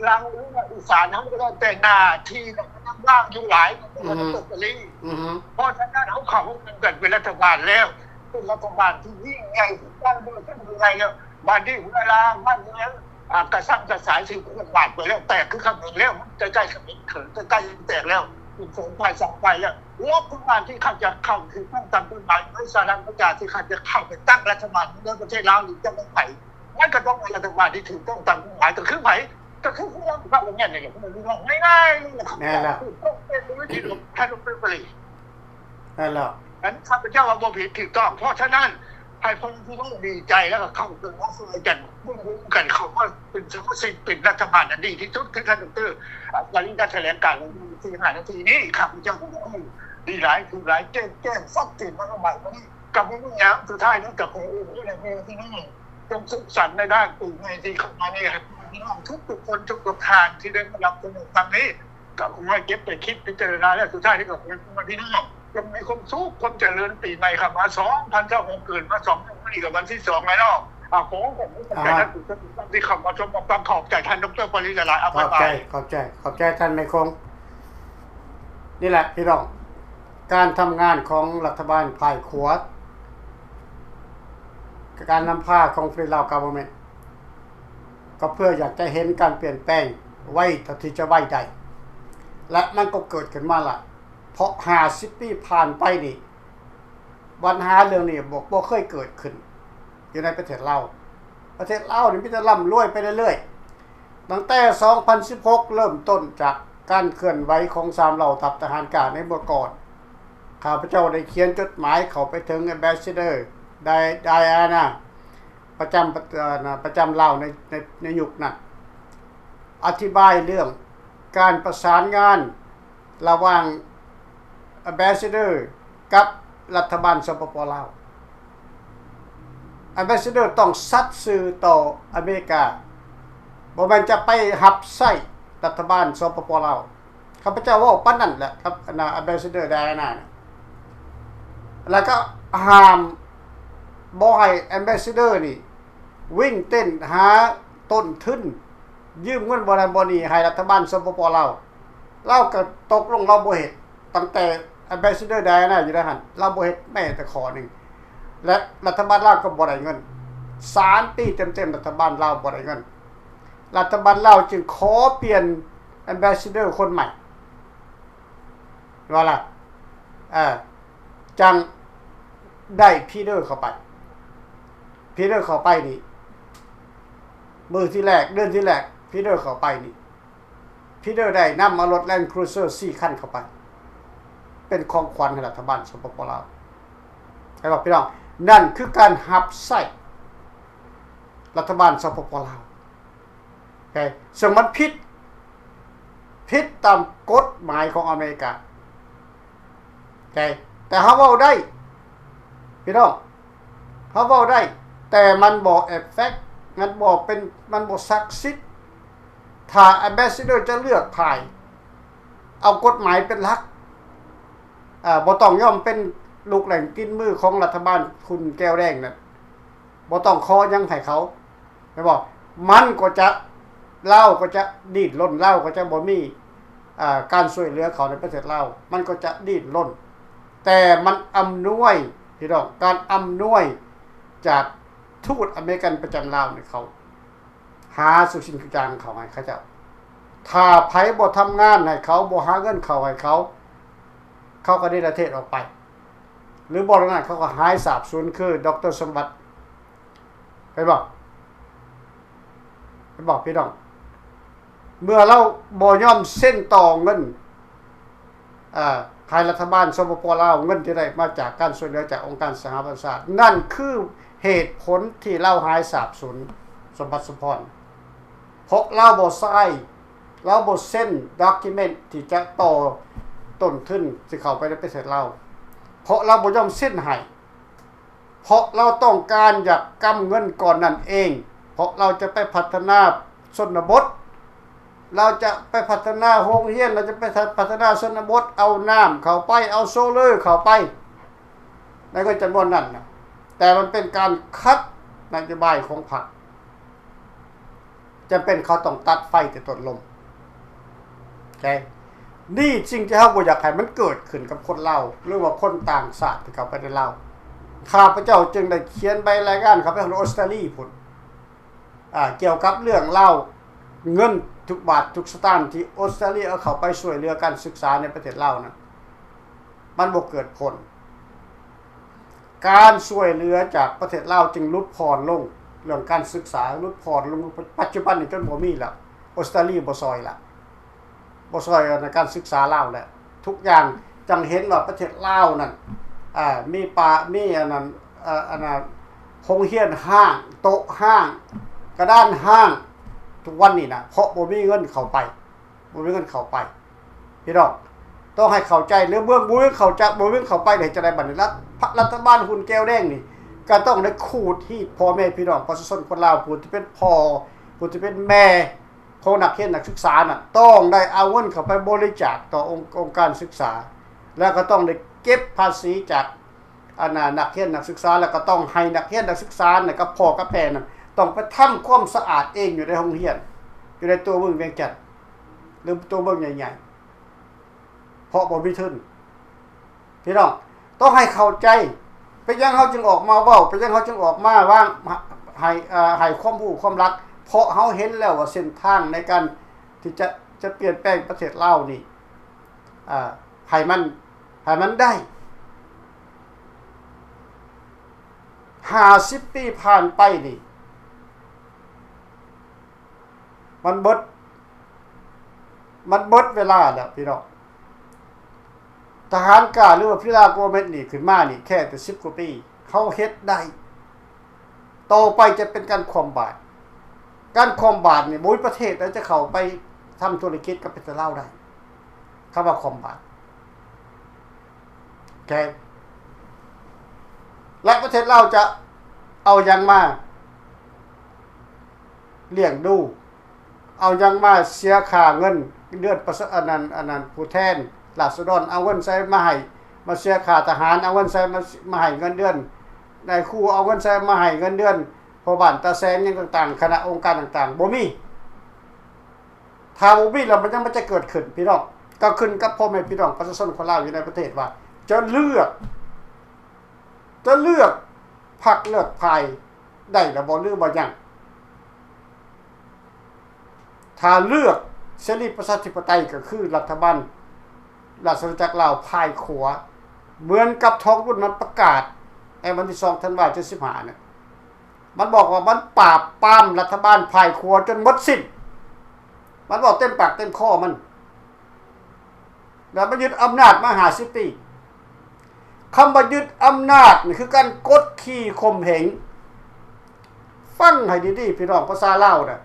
ລາວ ຫຼືວ່າອີສານເຮົາກໍແລ້ວແຕ່ ໜ້າທີ່ມັນຍັງວ່າງຢູ່ຫຼາຍ ອືມ ເພາະສະນັ້ນເຮົາເຂົ້າຮ່ວມກັນເປັນລັດຖະບານແລ້ວ ເປັນລັດຖະບານທີ່ຍິ່ງໃຫຍ່ ທີ່ຕັ້ງໂດຍເປັນຜູ້ໃຫຍ່ແລ້ວ ບາດນີ້ເວລາບ້ານເມືອງ ອ່າ ກະສັບກະສ່າຍ ຖືກຂວດບາດໄປແລ້ວ ແຕກຄືຂະເໝິນແລ້ວ ມັນໃກ້ໆຂະເໝິນ ໃກ້ໆແຕກແລ້ວ ເປັນສອງຝ່າຍສາມຝ່າຍແລ້ວ. ງົບປະມານທີ່ເຂົາຈະເຂົ້າຖືກຕ້ອງຕາມກົດໝາຍໃນສະຫະລັດອາເມລິກາ ທີ່ເຂົາຈະເຂົ້າໄປຕັ້ງລັດຖະບານໃນປະເທດລາວ ຫຼື ຈະເປັນໃຜ ມັນກໍຕ້ອງເປັນລັດຖະບານທີ່ຖືກຕ້ອງຕາມກົດໝາຍ ກໍຄືໃຜ? ກໍຄືຜູ້ນຳພັກແມ່ນນີ້ແຫຼະ ງ່າຍໆນີ້ແຫຼະ ງ່າຍໆ ຖືກຕ້ອງເປັນໂດຍທີ່ທ່ານ ດຣ. ປະລິດ ແມ່ນແລ້ວ ອັນຂ້າພະເຈົ້າວ່າບໍ່ຜິດ ຖືກຕ້ອງ. ເພາະສະນັ້ນ ໃຫ້ພໍ່ແມ່ພີ່ນ້ອງດີໃຈ ແລ້ວກໍເຂົ້າເຖິງມາຊ່ວຍກັນ ຮ່ວມມືກັນເຂົ້າມາເປັນສະມາຊິກ ເປັນລັດຖະບານອັນດີທີ່ສຸດ. ຄືທ່ານ ດຣ. ປະລິດ ໄດ້ຖະແຫຼງການໃນສີ່ຫ້ານາທີນີ້ ຂ້າພະເຈົ້າກໍ ໂອ້ ດີຫຼາຍ ຖືກຫຼາຍ ແຈ້ງ ແຈ້ງຊັດເຈນມາກມາຍ ກໍບໍ່ມີຫຍັງ. ສຸດທ້າຍນີ້ກໍຂໍໂອ້ ໃຫ້ພໍ່ແມ່ພີ່ນ້ອງ ຈົ່ງສຸກສັນໃນດ້ານປີໃໝ່ທີ່ເຂົ້າມານີ້ ໃຫ້ພີ່ນ້ອງທຸກໆຄົນ ທຸກໆທ່ານທີ່ໄດ້ມາຮັບຊົມໃນຄັ້ງນີ້ ກໍຂໍໃຫ້ເກັບໄປຄິດພິຈາລະນາ ແລະ ສຸດທ້າຍນີ້ກໍຂໍໃຫ້ພໍ່ແມ່ພີ່ນ້ອງຈົ່ງມີຄວາມສຸກຄວາມຈະເລີນ ປີໃໝ່ເຂົ້າມາ ສອງພັນຊາວຫົກ ເກີດມາສອງມື້ ມື້ນີ້ກໍວັນທີສອງແລ້ວເນາະ. ອາ ຂໍຂອບໃຈທ່ານຜູ້ຊົມທີ່ເຂົ້າມາຊົມມາຟັງ. ຂອບໃຈທ່ານ ດຣ. ປະລິດ ຫຼາຍໆ. ອາ ຂອບໃຈ ຂອບໃຈ ຂອບໃຈທ່ານໄມຄົງ. ນີ້ແຫຼະພີ່ນ້ອງ ການທຳງານຂອງລັດຖະບານຝ່າຍຂວາ ການນຳພາຂອງ Free Lao Government ກໍເພື່ອຢາກຈະເຫັນການປ່ຽນແປງໄວເທົ່າທີ່ຈະໄວໄດ້ ແລະ ມັນກໍເກີດຂຶ້ນມາລະ ເພາະຫ້າສິບປີຜ່ານໄປນີ້ ບັນຫາເລື່ອງນີ້ບໍ່ ບໍ່ເຄີຍເກີດຂຶ້ນຢູ່ໃນປະເທດລາວ. ປະເທດລາວນີ້ມີແຕ່ລ່ຳລວຍໄປເລື້ອຍໆ. ຕັ້ງແຕ່ສອງພັນສິບຫົກ ເລີ່ມຕົ້ນຈາກການເຄື່ອນໄຫວຂອງສາມເຫຼົ່າທັບທະຫານກາງໃນເມື່ອກ່ອນ. ຂ້າພະເຈົ້າໄດ້ຂຽນຈົດໝາຍເຂົ້າໄປເຖິງ Ambassador Di- Diana ປະຈຳ ປະ ເອີ ນະ ປະຈຳລາວໃນ ໃນ ໃນຍຸກນັ້ນ ອະທິບາຍເລື່ອງການປະສານງານລະຫວ່າງ Ambassador ກັບລັດຖະບານ ສປປ ລາວ. Ambassador ຕ້ອງສັດຊື່ຕໍ່ອາເມລິກາ ບໍ່ແມ່ນຈະໄປຮັບໃຊ້ລັດຖະບານ ສປປ ລາວ. ຂ້າພະເຈົ້າເວົ້າປານນັ້ນແຫຼະກັບອັນນ່າ Ambassador Diana ນະ ແລ້ວກໍຫ້າມບໍ່ໃຫ້ Ambassador ນີ້ ວິ່ງເຕັ້ນຫາຕົ້ນທຶນ ຢືມເງິນບ່ອນນັ້ນບ່ອນນີ້ໃຫ້ລັດຖະບານ ສປປ ລາວ. ລາວກໍຕົກລົງ ລາວບໍ່ເຮັດ. ຕັ້ງແຕ່ Ambassador Diana ຢູ່ໃນຫັ້ນ ລາວບໍ່ເຮັດແມ້ແຕ່ຂໍ້ໜຶ່ງ ແລະ ລັດຖະບານລາວກໍບໍ່ໄດ້ເງິນ. ສາມປີເຕັມໆ ລັດຖະບານລາວບໍ່ໄດ້ເງິນ. ລັດຖະບານລາວຈຶ່ງຂໍປ່ຽນ Ambassador ຄົນໃໝ່ ວ່າລະ ເອີ ຈັ່ງໄດ້ Peter ເຂົ້າໄປ. Peter ເຂົ້າໄປນີ້ ມື້ທີແລກ ເດືອນທີແລກ Peter ເຂົ້າໄປນີ້ Peter ໄດ້ນຳເອົາລົດ Land Cruiser ສີ່ຄັນເຂົ້າໄປ ເປັນຂອງຂວັນໃຫ້ລັດຖະບານ ສປປ ລາວ. ເຫັນບໍ່ພີ່ນ້ອງ? ນັ້ນຄືການຮັບໃຊ້ລັດຖະບານ ສປປ ລາວ. ເຫັນ ເຊິ່ງມັນຜິດ ຜິດຕາມກົດໝາຍຂອງອາເມລິກາ. ເຫັນ ແຕ່ເຮົາເວົ້າໄດ້ ພີ່ນ້ອງ ເຮົາເວົ້າໄດ້ ແຕ່ມັນບໍ່ effect ມັນບໍ່ເປັນ ມັນບໍ່ສັກສິດ. ຖ້າ Ambassador ຈະເລືອກພາຍ ເອົາກົດໝາຍເປັນຫຼັກ ເອີ ບໍ່ຕ້ອງຍອມເປັນລູກແຫຼ້ງກິນມືຂອງລັດຖະບານທຶນແກ້ວແດງນັ້ນ ບໍ່ຕ້ອງຂໍຫຍັງໃຫ້ເຂົາ ແມ່ນບໍ່? ມັນກໍຈະ ລາວກໍຈະດີ້ນລົນ ລາວກໍຈະບໍ່ມີ ເອີ ການຊ່ວຍເຫຼືອເຂົາໃນປະເທດລາວ ມັນກໍຈະດີ້ນລົນ. ແຕ່ມັນອຳນວຍ ພີ່ນ້ອງ ການອຳນວຍຈາກທູດອາເມລິກັນປະຈຳລາວນີ້ ເຂົາຫາສູ່ສິ່ງທຸກຢ່າງເຂົ້າໃຫ້ເຂົາເຈົ້າ. ຖ້າໃຜບໍ່ທຳງານໃຫ້ເຂົາ ບໍ່ຫາເງິນເຂົ້າໃຫ້ເຂົາ ເຂົາກໍເນລະເທດອອກໄປ ຫຼືບໍ່ນັ້ນເຂົາກໍຫາຍສາບສູນຄື ດຣ. ສົມບັດ. ເຫັນບໍ່? ເຫັນບໍ່ພີ່ນ້ອງ? ເມື່ອລາວບໍ່ຍອມເຊັນຕໍ່ເງິນ ເອີ ໃຫ້ລັດຖະບານ ສປປ ລາວ ເງິນທີ່ໄດ້ມາຈາກການຊ່ວຍເຫຼືອຈາກອົງການສະຫະປະຊາຊາດ ນັ້ນຄືເຫດຜົນທີ່ລາວຫາຍສາບສູນ ສົມບັດ ສົມພອນ. ເພາະລາວບໍ່ຊາຍ ລາວບໍ່ເຊັນ document ທີ່ຈະຕໍ່ຕົ້ນທຶນທີ່ເຂົ້າໄປໃນປະເທດລາວ ເພາະລາວບໍ່ຍອມເຊັນໃຫ້. ເພາະລາວຕ້ອງການຢາກກຳເງິນກ້ອນນັ້ນເອງ ເພາະລາວຈະໄປພັດທະນາຊົນນະບົດ ລາວຈະໄປພັດທະນາໂຮງຮຽນ ລາວຈະໄປພັດທະນາຊົນນະບົດ ເອົານ້ຳເຂົ້າໄປ ເອົາໂຊເລີເຂົ້າໄປ ໃນເງິນຈຳນວນນັ້ນນະ ແຕ່ມັນເປັນການຂັດນະໂຍບາຍຂອງພັກ. ຈຳເປັນເຂົາຕ້ອງຕັດໄຟແຕ່ຕົ້ນລົມ. ໂອເຄ ນີ້ສິ່ງທີ່ເຮົາບໍ່ຢາກໃຫ້ມັນເກີດຂຶ້ນກັບຄົນລາວ ຫຼືວ່າຄົນຕ່າງຊາດທີ່ເຂົ້າໄປໃນລາວ. ຂ້າພະເຈົ້າຈຶ່ງໄດ້ຂຽນໃບລາຍງານເຂົ້າໄປຫາອອສເຕຣເລຍພຸ້ນ. ອາ ກ່ຽວກັບເລື່ອງລາວເງິນທຸກບາດທຸກສະຕາງທີ່ອົດສະຕາລີເອົາເຂົ້າໄປຊ່ວຍເຫຼືອການສຶກສາໃນປະເທດລາວນັ້ນ ມັນບໍ່ເກີດຜົນ. ການຊ່ວຍເຫຼືອຈາກປະເທດລາວຈຶ່ງຫຼຸດຜ່ອນລົງ, ເລື່ອງການສຶກສາຫຼຸດຜ່ອນລົງ, ປັດຈຸບັນນີ້ຈົນບໍ່ມີແລ້ວ, ອົດສະຕາລີບໍ່ຊ່ອຍລະ. ບໍ່ຊ່ອຍໃນການສຶກສາລາວແຫຼະ. ທຸກຢ່າງຈັ່ງເຫັນວ່າປະເທດລາວນັ້ນ ອາ ມີປາ ມີອັນນັ້ນ ອາ ອັນນັ້ນ ໂຮງຮຽນຮ້າງ, ໂຕະຮ້າງ, ກະດານຮ້າງ ທຸກວັນນີ້ນະ ເພາະບໍ່ມີເງິນເຂົ້າໄປ, ບໍ່ມີເງິນເຂົ້າໄປ. ພີ່ນ້ອງຕ້ອງໃຫ້ເຂົ້າໃຈ ຫຼືເມືອງບໍ່ມີເຂົ້າຈະ ບໍ່ມີເຂົ້າໄປ ເຮັດຈັ່ງໃດບັດນີ້? ລັດ ລັດຖະບານຫຸ້ນແກ້ວແດງນີ້ ກະຕ້ອງໄດ້ຂູດຮີດພໍ່ແມ່ພີ່ນ້ອງປະຊາຊົນຄົນລາວ ຜູ້ທີ່ເປັນພໍ່ ຜູ້ທີ່ເປັນແມ່ ຂອງນັກຮຽນນັກສຶກສານັ້ນ ຕ້ອງໄດ້ເອົາເງິນເຂົ້າໄປບໍລິຈາກຕໍ່ອົງ ອົງການສຶກສາ ແລ້ວກໍຕ້ອງໄດ້ເກັບພາສີຈາກ ອັນນ່າ ນັກຮຽນນັກສຶກສາ ແລ້ວກໍຕ້ອງໃຫ້ນັກຮຽນນັກສຶກສານັ້ນກັບພໍ່ກັບແມ່ນັ້ນ ຕ້ອງໄປທຳຄວາມສະອາດເອງຢູ່ໃນໂຮງຮຽນ ຢູ່ໃນຕົວເມືອງວຽງຈັນ ຫຼືຕົວເມືອງໃຫຍ່ໆ ເພາະບໍ່ມີທຶນ. ພີ່ນ້ອງຕ້ອງໃຫ້ເຂົ້າໃຈ ເປັນຫຍັງເຮົາຈຶ່ງອອກມາເວົ້າ ເປັນຫຍັງເຮົາຈຶ່ງອອກມາວາງ ໃຫ້ ເອີ ໃຫ້ຄວາມຮູ້ຄວາມຫຼັກ ເພາະເຮົາເຫັນແລ້ວວ່າເສັ້ນທາງໃນການທີ່ຈະ ຈະປ່ຽນແປງປະເທດລາວນີ້ ເອີ ໃຫ້ມັນ ໃຫ້ມັນໄດ້ ຫ້າສິບປີຜ່ານໄປນີ້ ມັນເບິດ ມັນເບິດເວລາແລ້ວພີ່ນ້ອງ. ທະຫານກ້າ ຫຼືວ່າ Villa Gomez ນີ້ຂຶ້ນມານີ້ແຄ່ແຕ່ສິບກວ່າປີ ເຂົາເຮັດໄດ້. ຕໍ່ໄປຈະເປັນການຄວ່ຳບາດ. ການຄວ່ຳບາດນີ້ ບໍ່ມີປະເທດໃດຈະເຂົ້າໄປທຳທຸລະກິດກັບປະເທດລາວໄດ້ ຄຳວ່າຄວ່ຳບາດ. ໂອເຄ ແລະ ປະເທດລາວຈະເອົາຫຍັງມາລ້ຽງດູ? ເອົາຫຍັງມາເສຍຄ່າເງິນເດືອນປະຊາ ອັນນັ້ນ ອັນນັ້ນ ຜູ້ແທນລາຊະດອນ? ເອົາເງິນໃສມາໃຫ້ ມາເສຍຄ່າທະຫານ? ເອົາເງິນໃສມາ ມາໃຫ້ເງິນເດືອນນາຍຄູ? ເອົາເງິນໃສມາໃຫ້ເງິນເດືອນພໍ່ບ້ານຕາແສງ ຫຍັງຕ່າງໆ ຄະນະອົງການຕ່າງໆ? ບໍ່ມີ. ຖ້າບໍ່ມີແລ້ວ ມັນຫຍັງມັນຈະເກີດຂຶ້ນ ພີ່ນ້ອງ? ກໍຂຶ້ນກັບພໍ່ແມ່ພີ່ນ້ອງປະຊາຊົນຄົນລາວຢູ່ໃນປະເທດວ່າ ຈະເລືອກ ຈະເລືອກພັກເລືອກຝ່າຍໄດ້ລະບໍ່ ຫຼືບໍ່ຍັງ? ຖ້າເລືອກເສລີປະຊາທິປະໄຕ ກໍຄືລັດຖະບານລາຊະອານາຈັກລາວຝ່າຍຂວາ ເໝືອນກັບທອງລຸນມັນປະກາດໃນວັນທີສອງທັນວາເຈັດສິບຫ້ານັ້ນ. ມັນບອກວ່າມັນປາບປາມລັດຖະບານຝ່າຍຂວາຈົນໝົດສິ້ນ. ມັນເວົ້າເຕັມປາກເຕັມຄໍມັນ. ແລ້ວມາຍຶດອຳນາດມາຫ້າສິບປີ. ຄຳວ່າຍຶດອຳນາດນີ້ຄືການກົດຂີ່ຂົ່ມເຫງ. ຟັງໃຫ້ດີໆ ພີ່ນ້ອງ ພາສາລາວນະ,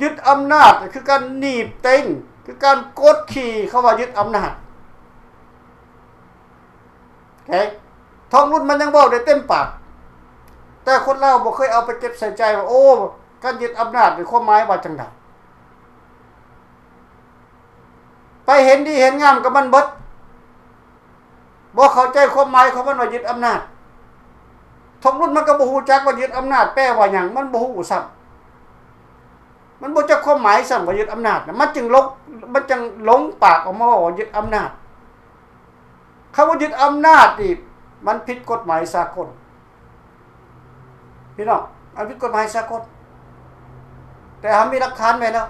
ຍຶດອຳນາດນີ້ຄືການໜີບເຕັງ, ຄືການກົດຂີ່. ເຂົາວ່າຍຶດອຳນາດ. ໂອເຄ ທອງລຸນມັນຍັງເວົ້າໄດ້ເຕັມປາກ, ແຕ່ຄົນລາວບໍ່ເຄີຍເອົາໄປເກັບໃສ່ໃຈວ່າ ໂອ້ ການຍຶດອຳນາດນີ້ຄວາມໝາຍວ່າຈັ່ງໃດ? ໄປເຫັນດີເຫັນງາມກັບມັນເບິດ, ບໍ່ເຂົ້າໃຈຄວາມໝາຍຂອງມັນວ່າຍຶດອຳນາດ. ທອງລຸນມັນກໍບໍ່ຮູ້ຈັກວ່າຍຶດອຳນາດແປວ່າຫຍັງ, ມັນບໍ່ຮູ້ຊ້ຳ. ມັນບໍ່ຈັກຄວາມໝາຍຊ້ຳວ່າຍຶດອຳນາດນະ, ມັນຈຶ່ງຫຼົງ ມັນຈຶ່ງຫຼົງປາກອອກມາເວົ້າວ່າຍຶດອຳນາດ. ຄຳວ່າຍຶດອຳນາດນີ້ ມັນຜິດກົດໝາຍສາກົນ ພີ່ນ້ອງ, ມັນຜິດກົດໝາຍສາກົນ. ແຕ່ເຮົາມີຫຼັກຖານໄວ້ແລ້ວ,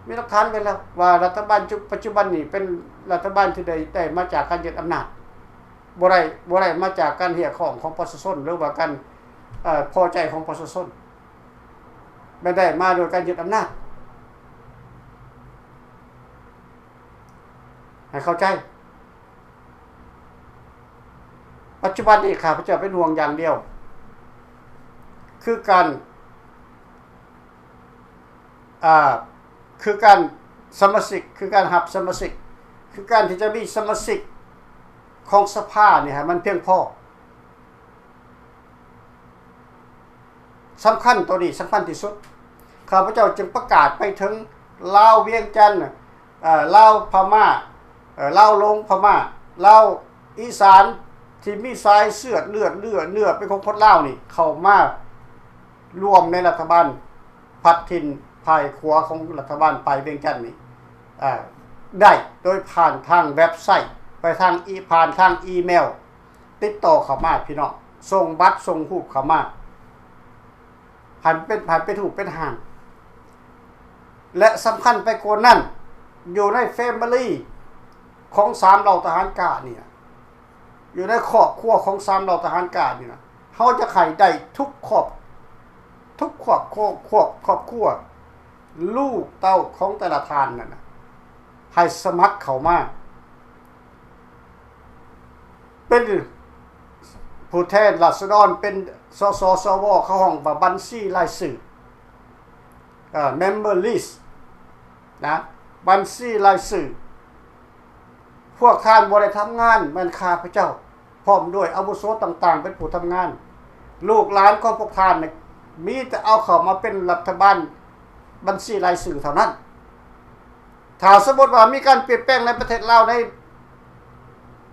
ມີຫຼັກຖານໄວ້ແລ້ວວ່າລັດຖະບານຈຸ ປັດຈຸບັນນີ້ເປັນລັດຖະບານທີ່ໄດ້ ໄດ້ມາຈາກການຍຶດອຳນາດ, ບໍ່ໄດ້ ບໍ່ໄດ້ມາຈາກການຮຽກຮ້ອງຂອງປະຊາຊົນ ຫຼືວ່າການ ເອີ ພໍໃຈຂອງປະຊາຊົນ. ແມ່ນໄດ້ມາໂດຍການຍຶດອຳນາດ. ໃຫ້ເຂົ້າໃຈ, ປັດຈຸບັນນີ້ຂ້າພະເຈົ້າເປັນຫ່ວງຢ່າງດຽວ ຄືການ ອ່າ ຄືການສະມາຊິກ, ຄືການຮັບສະມາຊິກ, ຄືການທີ່ຈະມີສະມາຊິກຂອງສະພານີ້ໃຫ້ມັນພຽງພໍ. ສຳຄັນ, ໂຕນີ້ສຳຄັນທີ່ສຸດ. ຂ້າພະເຈົ້າຈຶ່ງປະກາດໄປເຖິງລາວວຽງຈັນ, ເອີ ລາວພະມ້າ, ເອີ ລາວຫຼວງພະມ້າ, ລາວອີສານ ທີ່ມີສາຍເຊືອດເລືອດເນື້ອ ເນື້ອເປັນຂອງຄົນລາວນີ້ ເຂົ້າມາລວມໃນລັດຖະບານພັດຖິ່ນຝ່າຍຂວາຂອງລັດຖະບານຝ່າຍວຽງຈັນນີ້ ເອີ ໄດ້ໂດຍຜ່ານທາງເວັບໄຊ, ໄປທາງອີ ຜ່ານທາງອີເມວ. ຕິດຕໍ່ເຂົ້າມາພີ່ນ້ອງ, ສົ່ງບັດສົ່ງຮູບເຂົ້າມາ. ໃຫ້ເປັນ ໃຫ້ເປັນຮູບເປັນຮ່າງ ແລະ ສຳຄັນໄປກວ່ານັ້ນ ຢູ່ໃນແຟມິລີຂອງສາມເຫຼົ່າທະຫານກ້ານີ້ນະ ຢູ່ໃນຄອບຄົວຂອງສາມເຫຼົ່າທະຫານກ້ານີ້ນະ ເຮົາຈະໃຫ້ໄດ້ທຸກຄອບ ທຸກຄອບຄົວ ຄອບ ຄອບຄົວ ລູກເຕົ້າຂອງແຕ່ລະທ່ານນັ້ນນະ ໃຫ້ສະໝັກເຂົ້າມາ ເປັນຜູ້ແທນລາຊະດອນ ເປັນ ສສ ສວ ເຂົາຮ້ອງວ່າບັນຊີລາຍຊື່ ເອີ member list ນະ ບັນຊີລາຍຊື່. ພວກທ່ານບໍ່ໄດ້ທຳງານ ແມ່ນຂ້າພະເຈົ້າ ພ້ອມດ້ວຍອາວຸໂສຕ່າງໆ ເປັນຜູ້ທຳງານ. ລູກຫຼານຂອງພວກທ່ານນະ ມີແຕ່ເອົາເຂົ້າມາເປັນລັດຖະບານບັນຊີລາຍຊື່ເທົ່ານັ້ນ. ຖ້າສົມມຸດວ່າມີການປ່ຽນແປງໃນປະເທດລາວໃນ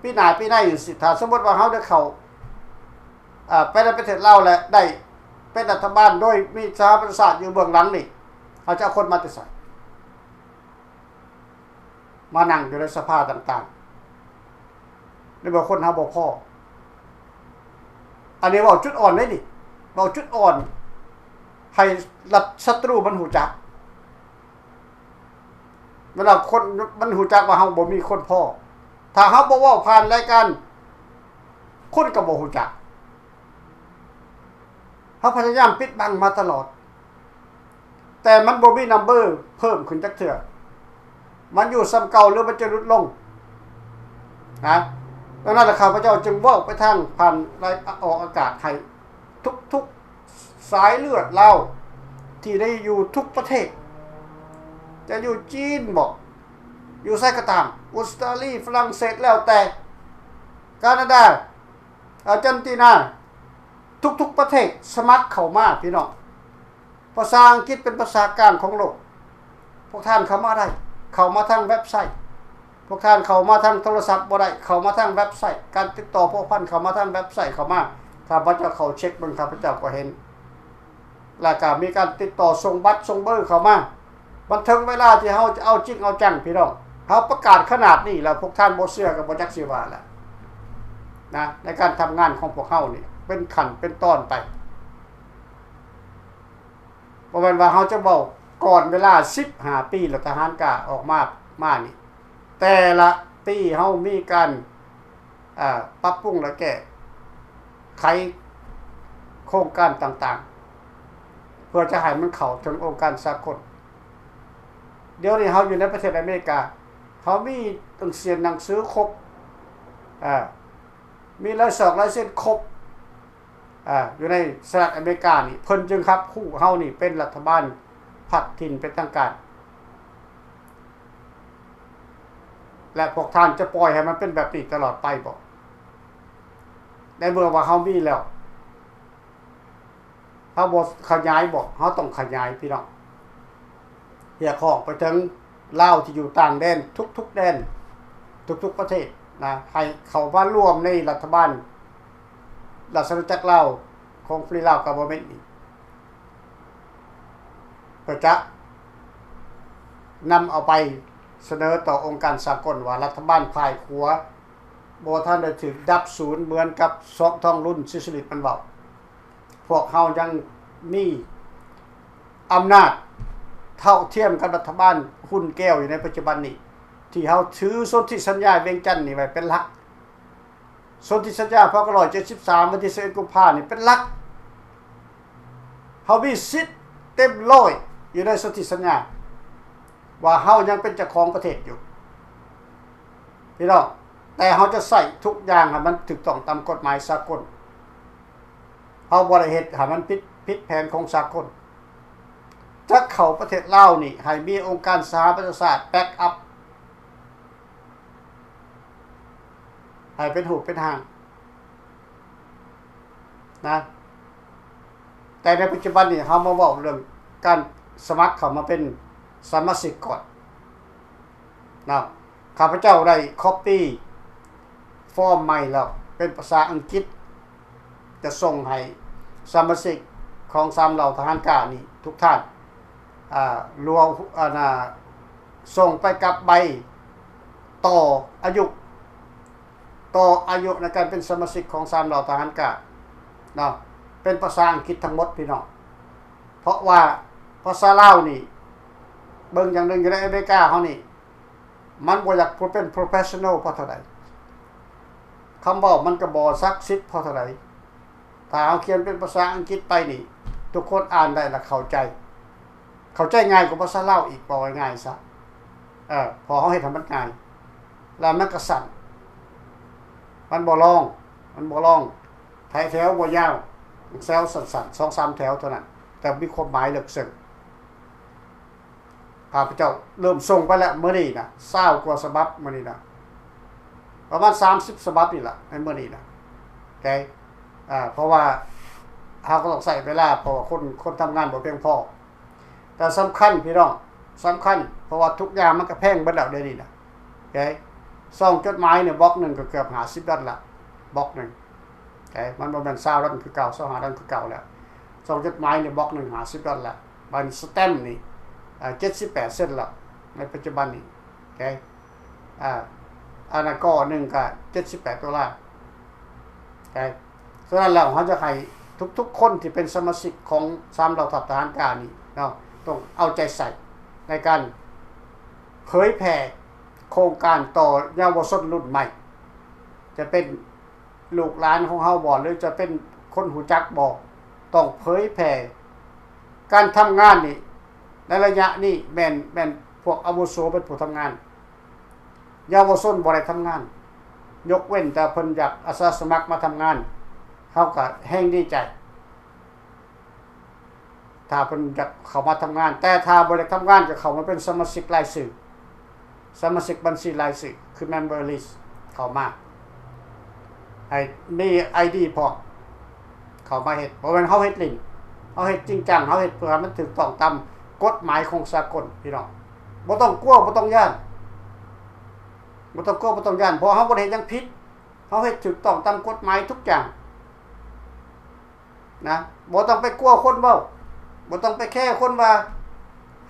ປີໜ້າປີໃນຈັ່ງຊີ້ ຖ້າສົມມຸດວ່າເຮົາໄດ້ເຂົ້າ ເອີ ໄປໃນປະເທດລາວ ແລະ ໄດ້ເປັນລັດຖະບານໂດຍມີສະຫະປະຊາຊາດຢູ່ເບື້ອງຫຼັງນີ້ ເຮົາຈະເອົາຄົນມາແຕ່ໃສ ມານັ່ງຢູ່ໃນສະພາຕ່າງໆ ໃນເມື່ອຄົນເຮົາບໍ່ພໍ? ອັນນີ້ເວົ້າຈຸດອ່ອນເດ້ນີ້ ເວົ້າຈຸດອ່ອນໃຫ້ລັດ ສັດຕູມັນຮູ້ຈັກ. ເວລາຄົນມັນຮູ້ຈັກວ່າເຮົາບໍ່ມີຄົນພໍ ຖ້າເຮົາບໍ່ເວົ້າຜ່ານລາຍການ ຄົນກໍບໍ່ຮູ້ຈັກ. ເຮົາພະຍາຍາມປິດບັງມາຕະຫຼອດ ແຕ່ມັນບໍ່ມີນຳເບີເພີ່ມຂຶ້ນຈັກເທື່ອ ມັນຢູ່ສ່ຳເກົ່າ ຫຼື ມັນຈະຫຼຸດລົງນະ. ດັ່ງນັ້ນລະ ຂ້າພະເຈົ້າຈຶ່ງເວົ້າໄປທາງຜ່ານລາຍ ອອກອາກາດໃຫ້ທຸກໆ ສາຍເລືອດລາວ ທີ່ໄດ້ຢູ່ທຸກປະເທດ ຈະຢູ່ຈີນບໍ ຢູ່ໃສກໍຕາມ ອົດສະຕາລີ ຝຣັ່ງເສດ ແລ້ວແຕ່ ການາດາ ອາເຈນຕິນາ ທຸກໆປະເທດສະໝັກເຂົ້າມາ ພີ່ນ້ອງ. ພາສາອັງກິດເປັນພາສາກາງຂອງໂລກ. ພວກທ່ານເຂົ້າມາໄດ້ ເຂົ້າມາທາງເວັບໄຊ. ພວກທ່ານເຂົ້າມາທາງໂທລະສັບບໍ່ໄດ້ ເຂົ້າມາທາງເວັບໄຊ. ການຕິດຕໍ່ພົວພັນເຂົ້າມາທາງເວັບໄຊເຂົ້າມາ. ຂ້າພະເຈົ້າເຂົ້າເຊັກເບິ່ງ ຂ້າພະເຈົ້າກໍເຫັນ. ແລ້ວກໍມີການຕິດຕໍ່ ສົ່ງບັດ ສົ່ງເບີເຂົ້າມາ. ມັນເຖິງເວລາທີ່ເຮົາຈະເອົາຈິງເອົາຈັງ ພີ່ນ້ອງ. ເຮົາປະກາດຂະໜາດນີ້ແລ້ວ ພວກທ່ານບໍ່ເຊື່ອກໍບໍ່ຈັກຊິວ່າແຫຼະນະ. ໃນການທຳງານຂອງພວກເຮົານີ້ ເປັນຂັ້ນເປັນຕອນໄປ. ບໍ່ແມ່ນວ່າເຮົາຈະເວົ້າກ່ອນເວລາສິບຫ້າປີ ແລ້ວທະຫານກ້າອອກມາ ມານີ້. ແຕ່ລະປີເຮົາມີການ ເອີ ປັບປຸງ ແລະ ແກ້ໄຂໂຄງການຕ່າງໆ ເພື່ອຈະໃຫ້ມັນເຂົ້າເຖິງອົງການສາກົນ. ດຽວນີ້ເຮົາຢູ່ໃນປະເທດອາເມລິກາ ເຮົາມີໜັງສື ໜັງສືຄົບ ເອີ ມີລາຍຊອກລາຍເຊັນຄົບ ເອີ ຢູ່ໃນສະຫະລັດອາເມລິການີ້ ເພິ່ນຈຶ່ງຮັບຮູ້ເຮົານີ້ເປັນລັດຖະບານພັດຖິ່ນເປັນທາງການ. ແລະ ພວກທ່ານຈະປ່ອຍໃຫ້ມັນເປັນແບບນີ້ຕະຫຼອດໄປບໍ? ໃນເມື່ອວ່າເຮົາມີແລ້ວ ເຮົາບໍ່ຂະຫຍາຍບໍ? ເຮົາຕ້ອງຂະຫຍາຍ ພີ່ນ້ອງ. ຮຽກຮ້ອງໄປເຖິງລາວທີ່ຢູ່ຕ່າງແດນ ທຸກໆແດນ ທຸກໆປະເທດນະ ໃຫ້ເຂົ້າມາຮ່ວມໃນລັດຖະບານ ລາຊະອານາຈັກລາວຂອງ Free Lao Government ນີ້ ກໍຈະນຳເອົາໄປສະເໜີຕໍ່ອົງການສາກົນວ່າ ລັດຖະບານຝ່າຍຂວາບໍ່ທັນໄດ້ຖືກດັບສູນເໝືອນກັບ ສອງ ທອງລຸນ ສີສຸລິດ ມັນເວົ້າ. ພວກເຮົາຍັງມີອຳນາດເທົ່າທຽມກັບລັດຖະບານຮຸ່ນແກ້ວຢູ່ໃນປັດຈຸບັນນີ້ ທີ່ເຮົາຖືສົນທິສັນຍາວຽງຈັນນີ້ໄວ້ເປັນຫຼັກ. ສົນທິສັນຍາພັນເກົ້າຮ້ອຍເຈັດສິບສາມ ວັນທີສິບເອັດ ກຸມພານີ້ເປັນຫຼັກ. ເຮົາມີສິດເຕັມຮ້ອຍຢູ່ໃນສົນທິສັນຍາ ວ່າເຮົາຍັງເປັນເຈົ້າຂອງປະເທດຢູ່ ພີ່ນ້ອງ. ແຕ່ເຮົາຈະໃຊ້ທຸກຢ່າງໃຫ້ມັນຖືກຕ້ອງຕາມກົດໝາຍສາກົນ. ເຮົາບໍ່ໄດ້ເຮັດໃຫ້ມັນຜິດ ຜິດແຜນຂອງສາກົນ. ຈະເຂົ້າປະເທດລາວນີ້ ໃຫ້ມີອົງການສະຫະປະຊາຊາດແບັກອັບ ໃຫ້ເປັນຮູບເປັນຮ່າງນະ. ແຕ່ໃນປັດຈຸບັນນີ້ ເຮົາມາເວົ້າເລື່ອງການສະໝັກເຂົ້າມາເປັນສະມາຊິກກ່ອນນະ. ຂ້າພະເຈົ້າໄດ້ copy ຟອມໃໝ່ແລ້ວ ເປັນພາສາອັງກິດ ຈະສົ່ງໃຫ້ສະມາຊິກຂອງສາມເຫຼົ່າທະຫານກ້ານີ້ທຸກທ່ານ ອາ ລວມ ອັນນ່າ ສົ່ງໄປກັບໃບຕໍ່ອາຍຸ ຕໍ່ອາຍຸໃນການເປັນສະມາຊິກຂອງສາມເຫຼົ່າທະຫານກ້າເນາະ ເປັນພາສາອັງກິດທັງໝົດ ພີ່ນ້ອງ. ເພາະວ່າພາສາລາວນີ້ ເບິ່ງຢ່າງໜຶ່ງ ຢູ່ໃນອາເມລິກາເຮົານີ້ ມັນບໍ່ຢາກເປັນ professional ພໍເທົ່າໃດ, ຄຳເວົ້າມັນກໍບໍ່ສັກສິດພໍເທົ່າໃດ. ຖ້າເຮົາຂຽນເປັນພາສາອັງກິດໄປນີ້ ທຸກຄົນອ່ານໄດ້ ແລະ ເຂົ້າໃຈ, ເຂົ້າໃຈງ່າຍກວ່າພາສາລາວອີກ, ເວົ້າງ່າຍໆຊະ. ເອີ ເພາະເຮົາເຮັດໃຫ້ມັນງ່າຍ ແລ້ວມັນກໍສັ້ນ, ມັນບໍ່ລອງ, ມັນບໍ່ລອງ, ແຖວບໍ່ຍາວ, ແຖວສັ້ນໆ ສອງສາມແຖວເທົ່ານັ້ນ, ແຕ່ມີຄວາມໝາຍເລິກເຊິ່ງ. ຂ້າພະເຈົ້າເລີ່ມສົ່ງໄປແລ້ວມື້ນີ້ນະ ຊາວກວ່າສະບັບ, ມື້ນີ້ນະ ປະມານສາມສິບສະບັບນີ້ລະ ໃນມື້ນີ້ນະ. ໂອເຄ ເພາະວ່າເຮົາກໍຕ້ອງໃຊ້ເວລາ, ເພາະວ່າຄົນ, ຄົນທຳງານບໍ່ພຽງພໍ. ແຕ່ສຳຄັນພີ່ນ້ອງ, ສຳຄັນ, ເພາະວ່າທຸກຢ່າງມັນກໍແພງເບິດແລ້ວດຽວນີ້ນະ. ໂອເຄ ຊອງຈົດໝາຍນີ້ ບັອກໜຶ່ງກໍເກືອບຫ້າສິບດອນລະ, ບັອກໜຶ່ງ. ໂອເຄ ມັນບໍ່ແມ່ນຊາວດອນຄືເກົ່າ, ຊາວຫ້າດອນຄືເກົ່າແລ້ວ. ຊອງຈົດໝາຍນີ້ ບັອກໜຶ່ງຫ້າສິບດອນລະ, ບາດສະແຕັມນີ້ ເຈັດສິບແປດເຊັນລະ ໃນປັດຈຸບັນນີ້. ໂອເຄ ອາ ອັນນັ້ນກໍໜຶ່ງກໍເຈັດສິບແປດໂດລາ. ໂອເຄ ສະນັ້ນແລ້ວ ເຮົາຢາກໃຫ້ທຸກໆຄົນທີ່ເປັນສະມາຊິກຂອງສາມເຫຼົ່າທັບທະຫານກ້ານີ້ເນາະ ຕ້ອງເອົາໃຈໃສ່ໃນການເຜີຍແຜ່ໂຄງການຕໍ່ເຍົາວະຊົນລຸ້ນໃໝ່, ຈະເປັນລູກຫຼານຂອງເຮົາບໍ ຫຼື ຈະເປັນຄົນຮູ້ຈັກບໍ, ຕ້ອງເຜີຍແຜ່. ການທຳງານນີ້ ໃນໄລຍະນີ້ແມ່ນ, ແມ່ນພວກອາວຸໂສເປັນຜູ້ທຳງານ, ເຍົາວະຊົນບໍ່ໄດ້ທຳງານ, ຍົກເວັ້ນແຕ່ເພິ່ນຢາກອາສາສະໝັກມາທຳງານ, ເຮົາກໍແຮ່ງດີໃຈ ຖ້າເພິ່ນຢາກເຂົ້າມາທຳງານ. ແຕ່ຖ້າບໍ່ຢາກທຳງານ ກໍເຂົ້າມາເປັນສະມາຊິກລາຍຊື່, ສະມາຊິກບັນຊີລາຍຊື່ ຄື member list ເຂົ້າມາ, ໃຫ້ມີ ID ພ້ອມ. ເຂົ້າມາເຮັດ, ບໍ່ແມ່ນເຮົາເຮັດຫຼິ້ນ, ເຮົາເຮັດຈິງຈັງ, ເຮົາເຮັດເພື່ອໃຫ້ມັນຖືກຕ້ອງຕາມກົດໝາຍຂອງສາກົນ ພີ່ນ້ອງ. ບໍ່ຕ້ອງກົວ, ບໍ່ຕ້ອງຢ້ານ, ບໍ່ຕ້ອງກົວ, ບໍ່ຕ້ອງຢ້ານ, ເພາະເຮົາບໍ່ໄດ້ເຮັດຫຍັງຜິດ, ເຮົາເຮັດຖືກຕ້ອງຕາມກົດໝາຍທຸກຢ່າງນະ. ບໍ່ຕ້ອງໄປກົວຄົນເວົ້າ, ບໍ່ຕ້ອງໄປແຄຄົນວ່າ.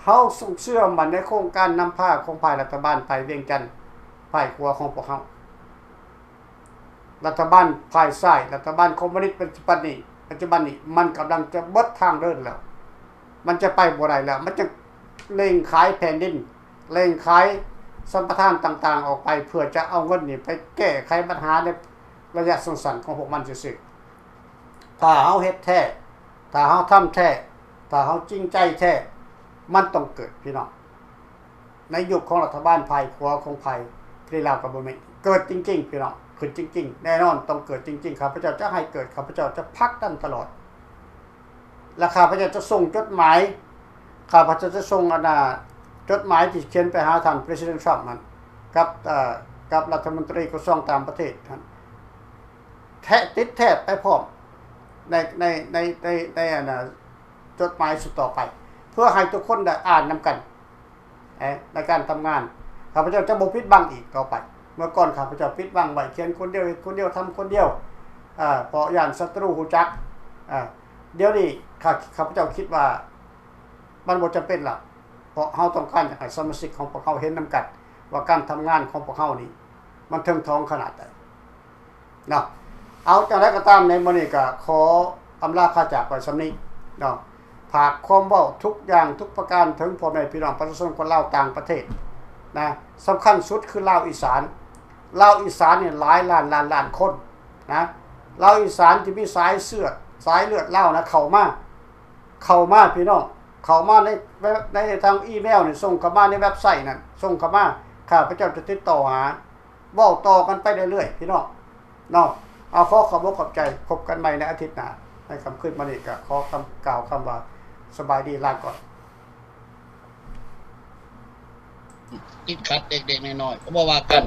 ເຮົາເຊື່ອໝັ້ນໃນໂຄງການນຳພາຂອງຝ່າຍລັດຖະບານ, ຝ່າຍວຽງຈັນ, ຝ່າຍຂວາຂອງພວກເຮົາ. ລັດຖະບານຝ່າຍຊ້າຍ, ລັດຖະບານຄອມມູນິດປັດຈຸບັນນີ້, ປັດຈຸບັນນີ້ມັນກຳລັງຈະເບິດທາງເດີນແລ້ວ, ມັນຈະໄປບໍ່ໄດ້ແລ້ວ, ມັນຈະເລັ່ງຂາຍແຜ່ນດິນ, ເລັ່ງຂາຍສຳປະທານຕ່າງໆອອກໄປ ເພື່ອຈະເອົາເງິນນີ້ໄປແກ້ໄຂບັນຫາໃນໄລຍະສັ້ນໆຂອງພວກມັນຊື່ໆ. ຖ້າເຮົາເຮັດແທ້, ຖ້າເຮົາທຳແທ້, ຖ້າເຮົາຈິງໃຈແທ້, ມັນຕ້ອງເກີດ, ພີ່ນ້ອງ. ໃນຍຸກຂອງລັດຖະບານຝ່າຍຂວາຂອງຝ່າຍເສລີລາວກໍບໍ່ແມ່ນ, ເກີດຈິງໆ ພີ່ນ້ອງ, ຂຶ້ນຈິງໆ, ແນ່ນອນຕ້ອງເກີດຈິງໆ. ຂ້າພະເຈົ້າຈະໃຫ້ເກີດ, ຂ້າພະເຈົ້າຈະຜັກດັນຕະຫຼອດ ແລະ ຂ້າພະເຈົ້າຈະສົ່ງຈົດໝາຍ, ຂ້າພະເຈົ້າຈະສົ່ງ ອັນນ່າ ຈົດໝາຍທີ່ຂຽນໄປຫາທ່ານ President Trump ນັ້ນ ກັບ ເອີ ກັບລັດຖະມົນຕີກະຊວງຕ່າງປະເທດຫັ້ນ ແທະ ຕິດແທດໄປພ້ອມໃນ ໃນ ໃນ ໃນ ໃນ ອັນນ່າ ຈົດໝາຍຊຸດຕໍ່ໄປ ເພື່ອໃຫ້ທຸກຄົນໄດ້ອ່ານນຳກັນ ເອີ ໃນການທຳງານ. ຂ້າພະເຈົ້າຈະບໍ່ປິດບັງອີກຕໍ່ໄປ. ເມື່ອກ່ອນຂ້າພະເຈົ້າປິດບັງໄວ້, ຂຽນຄົນດຽວ, ເຮັດຄົນດຽວ, ທຳຄົນດຽວ, ເອີ ເພາະຢ້ານສັດຕູຮູ້ຈັກ. ເອີ ດຽວນີ້ຂ້າ ຂ້າພະເຈົ້າຄິດວ່າມັນບໍ່ຈຳເປັນລະ, ເພາະເຮົາຕ້ອງການຢາກໃຫ້ສະມາຊິກຂອງພວກເຮົາເຫັນນຳກັນວ່າການທຳງານຂອງພວກເຮົານີ້ ມັນເຖິງຖອງຂະໜາດໃດ. ເນາະ ເອົາ ຈັ່ງໃດກໍຕາມ ໃນມື້ນີ້ກໍຂໍອຳລາພາຈາກໄວ້ສ່ຳນີ້ເນາະ. ຝາກຄວາມເວົ້າທຸກຢ່າງທຸກປະການເຖິງພໍ່ແມ່ພີ່ນ້ອງປະຊາຊົນຄົນລາວຕ່າງປະເທດນະ, ສຳຄັນສຸດຄືລາວອີສານ. ລາວອີສານນີ້ຫຼາຍລ້ານລ້ານລ້ານຄົນນະ, ລາວອີສານທີ່ມີສາຍເຊື້ອ ສາຍເລືອດລາວນະ ເຂົ້າມາ ເຂົ້າມາພີ່ນ້ອງ, ເຂົ້າມາໃນ ໃນທາງອີເມວນີ້ ສົ່ງເຂົ້າມາໃນເວັບໄຊນັ້ນ ສົ່ງເຂົ້າມາ, ຂ້າພະເຈົ້າຈະຕິດຕໍ່ຫາ. ເວົ້າຕໍ່ກັນໄປເລື້ອຍໆ ພີ່ນ້ອງເນາະ. ເອົາ ຂໍຂອບອົກຂອບໃຈ, ພົບກັນໃໝ່ໃນອາທິດໜ້າ. ໃນຄ່ຳຄືນມື້ນີ້ກໍຂໍຄຳ ກ່າວຄຳວ່າສະບາຍດີ, ລາກ່ອນ. ຕິດຂັດເລັກໆນ້ອຍໆ ກໍບໍ່ວ່າກັນ.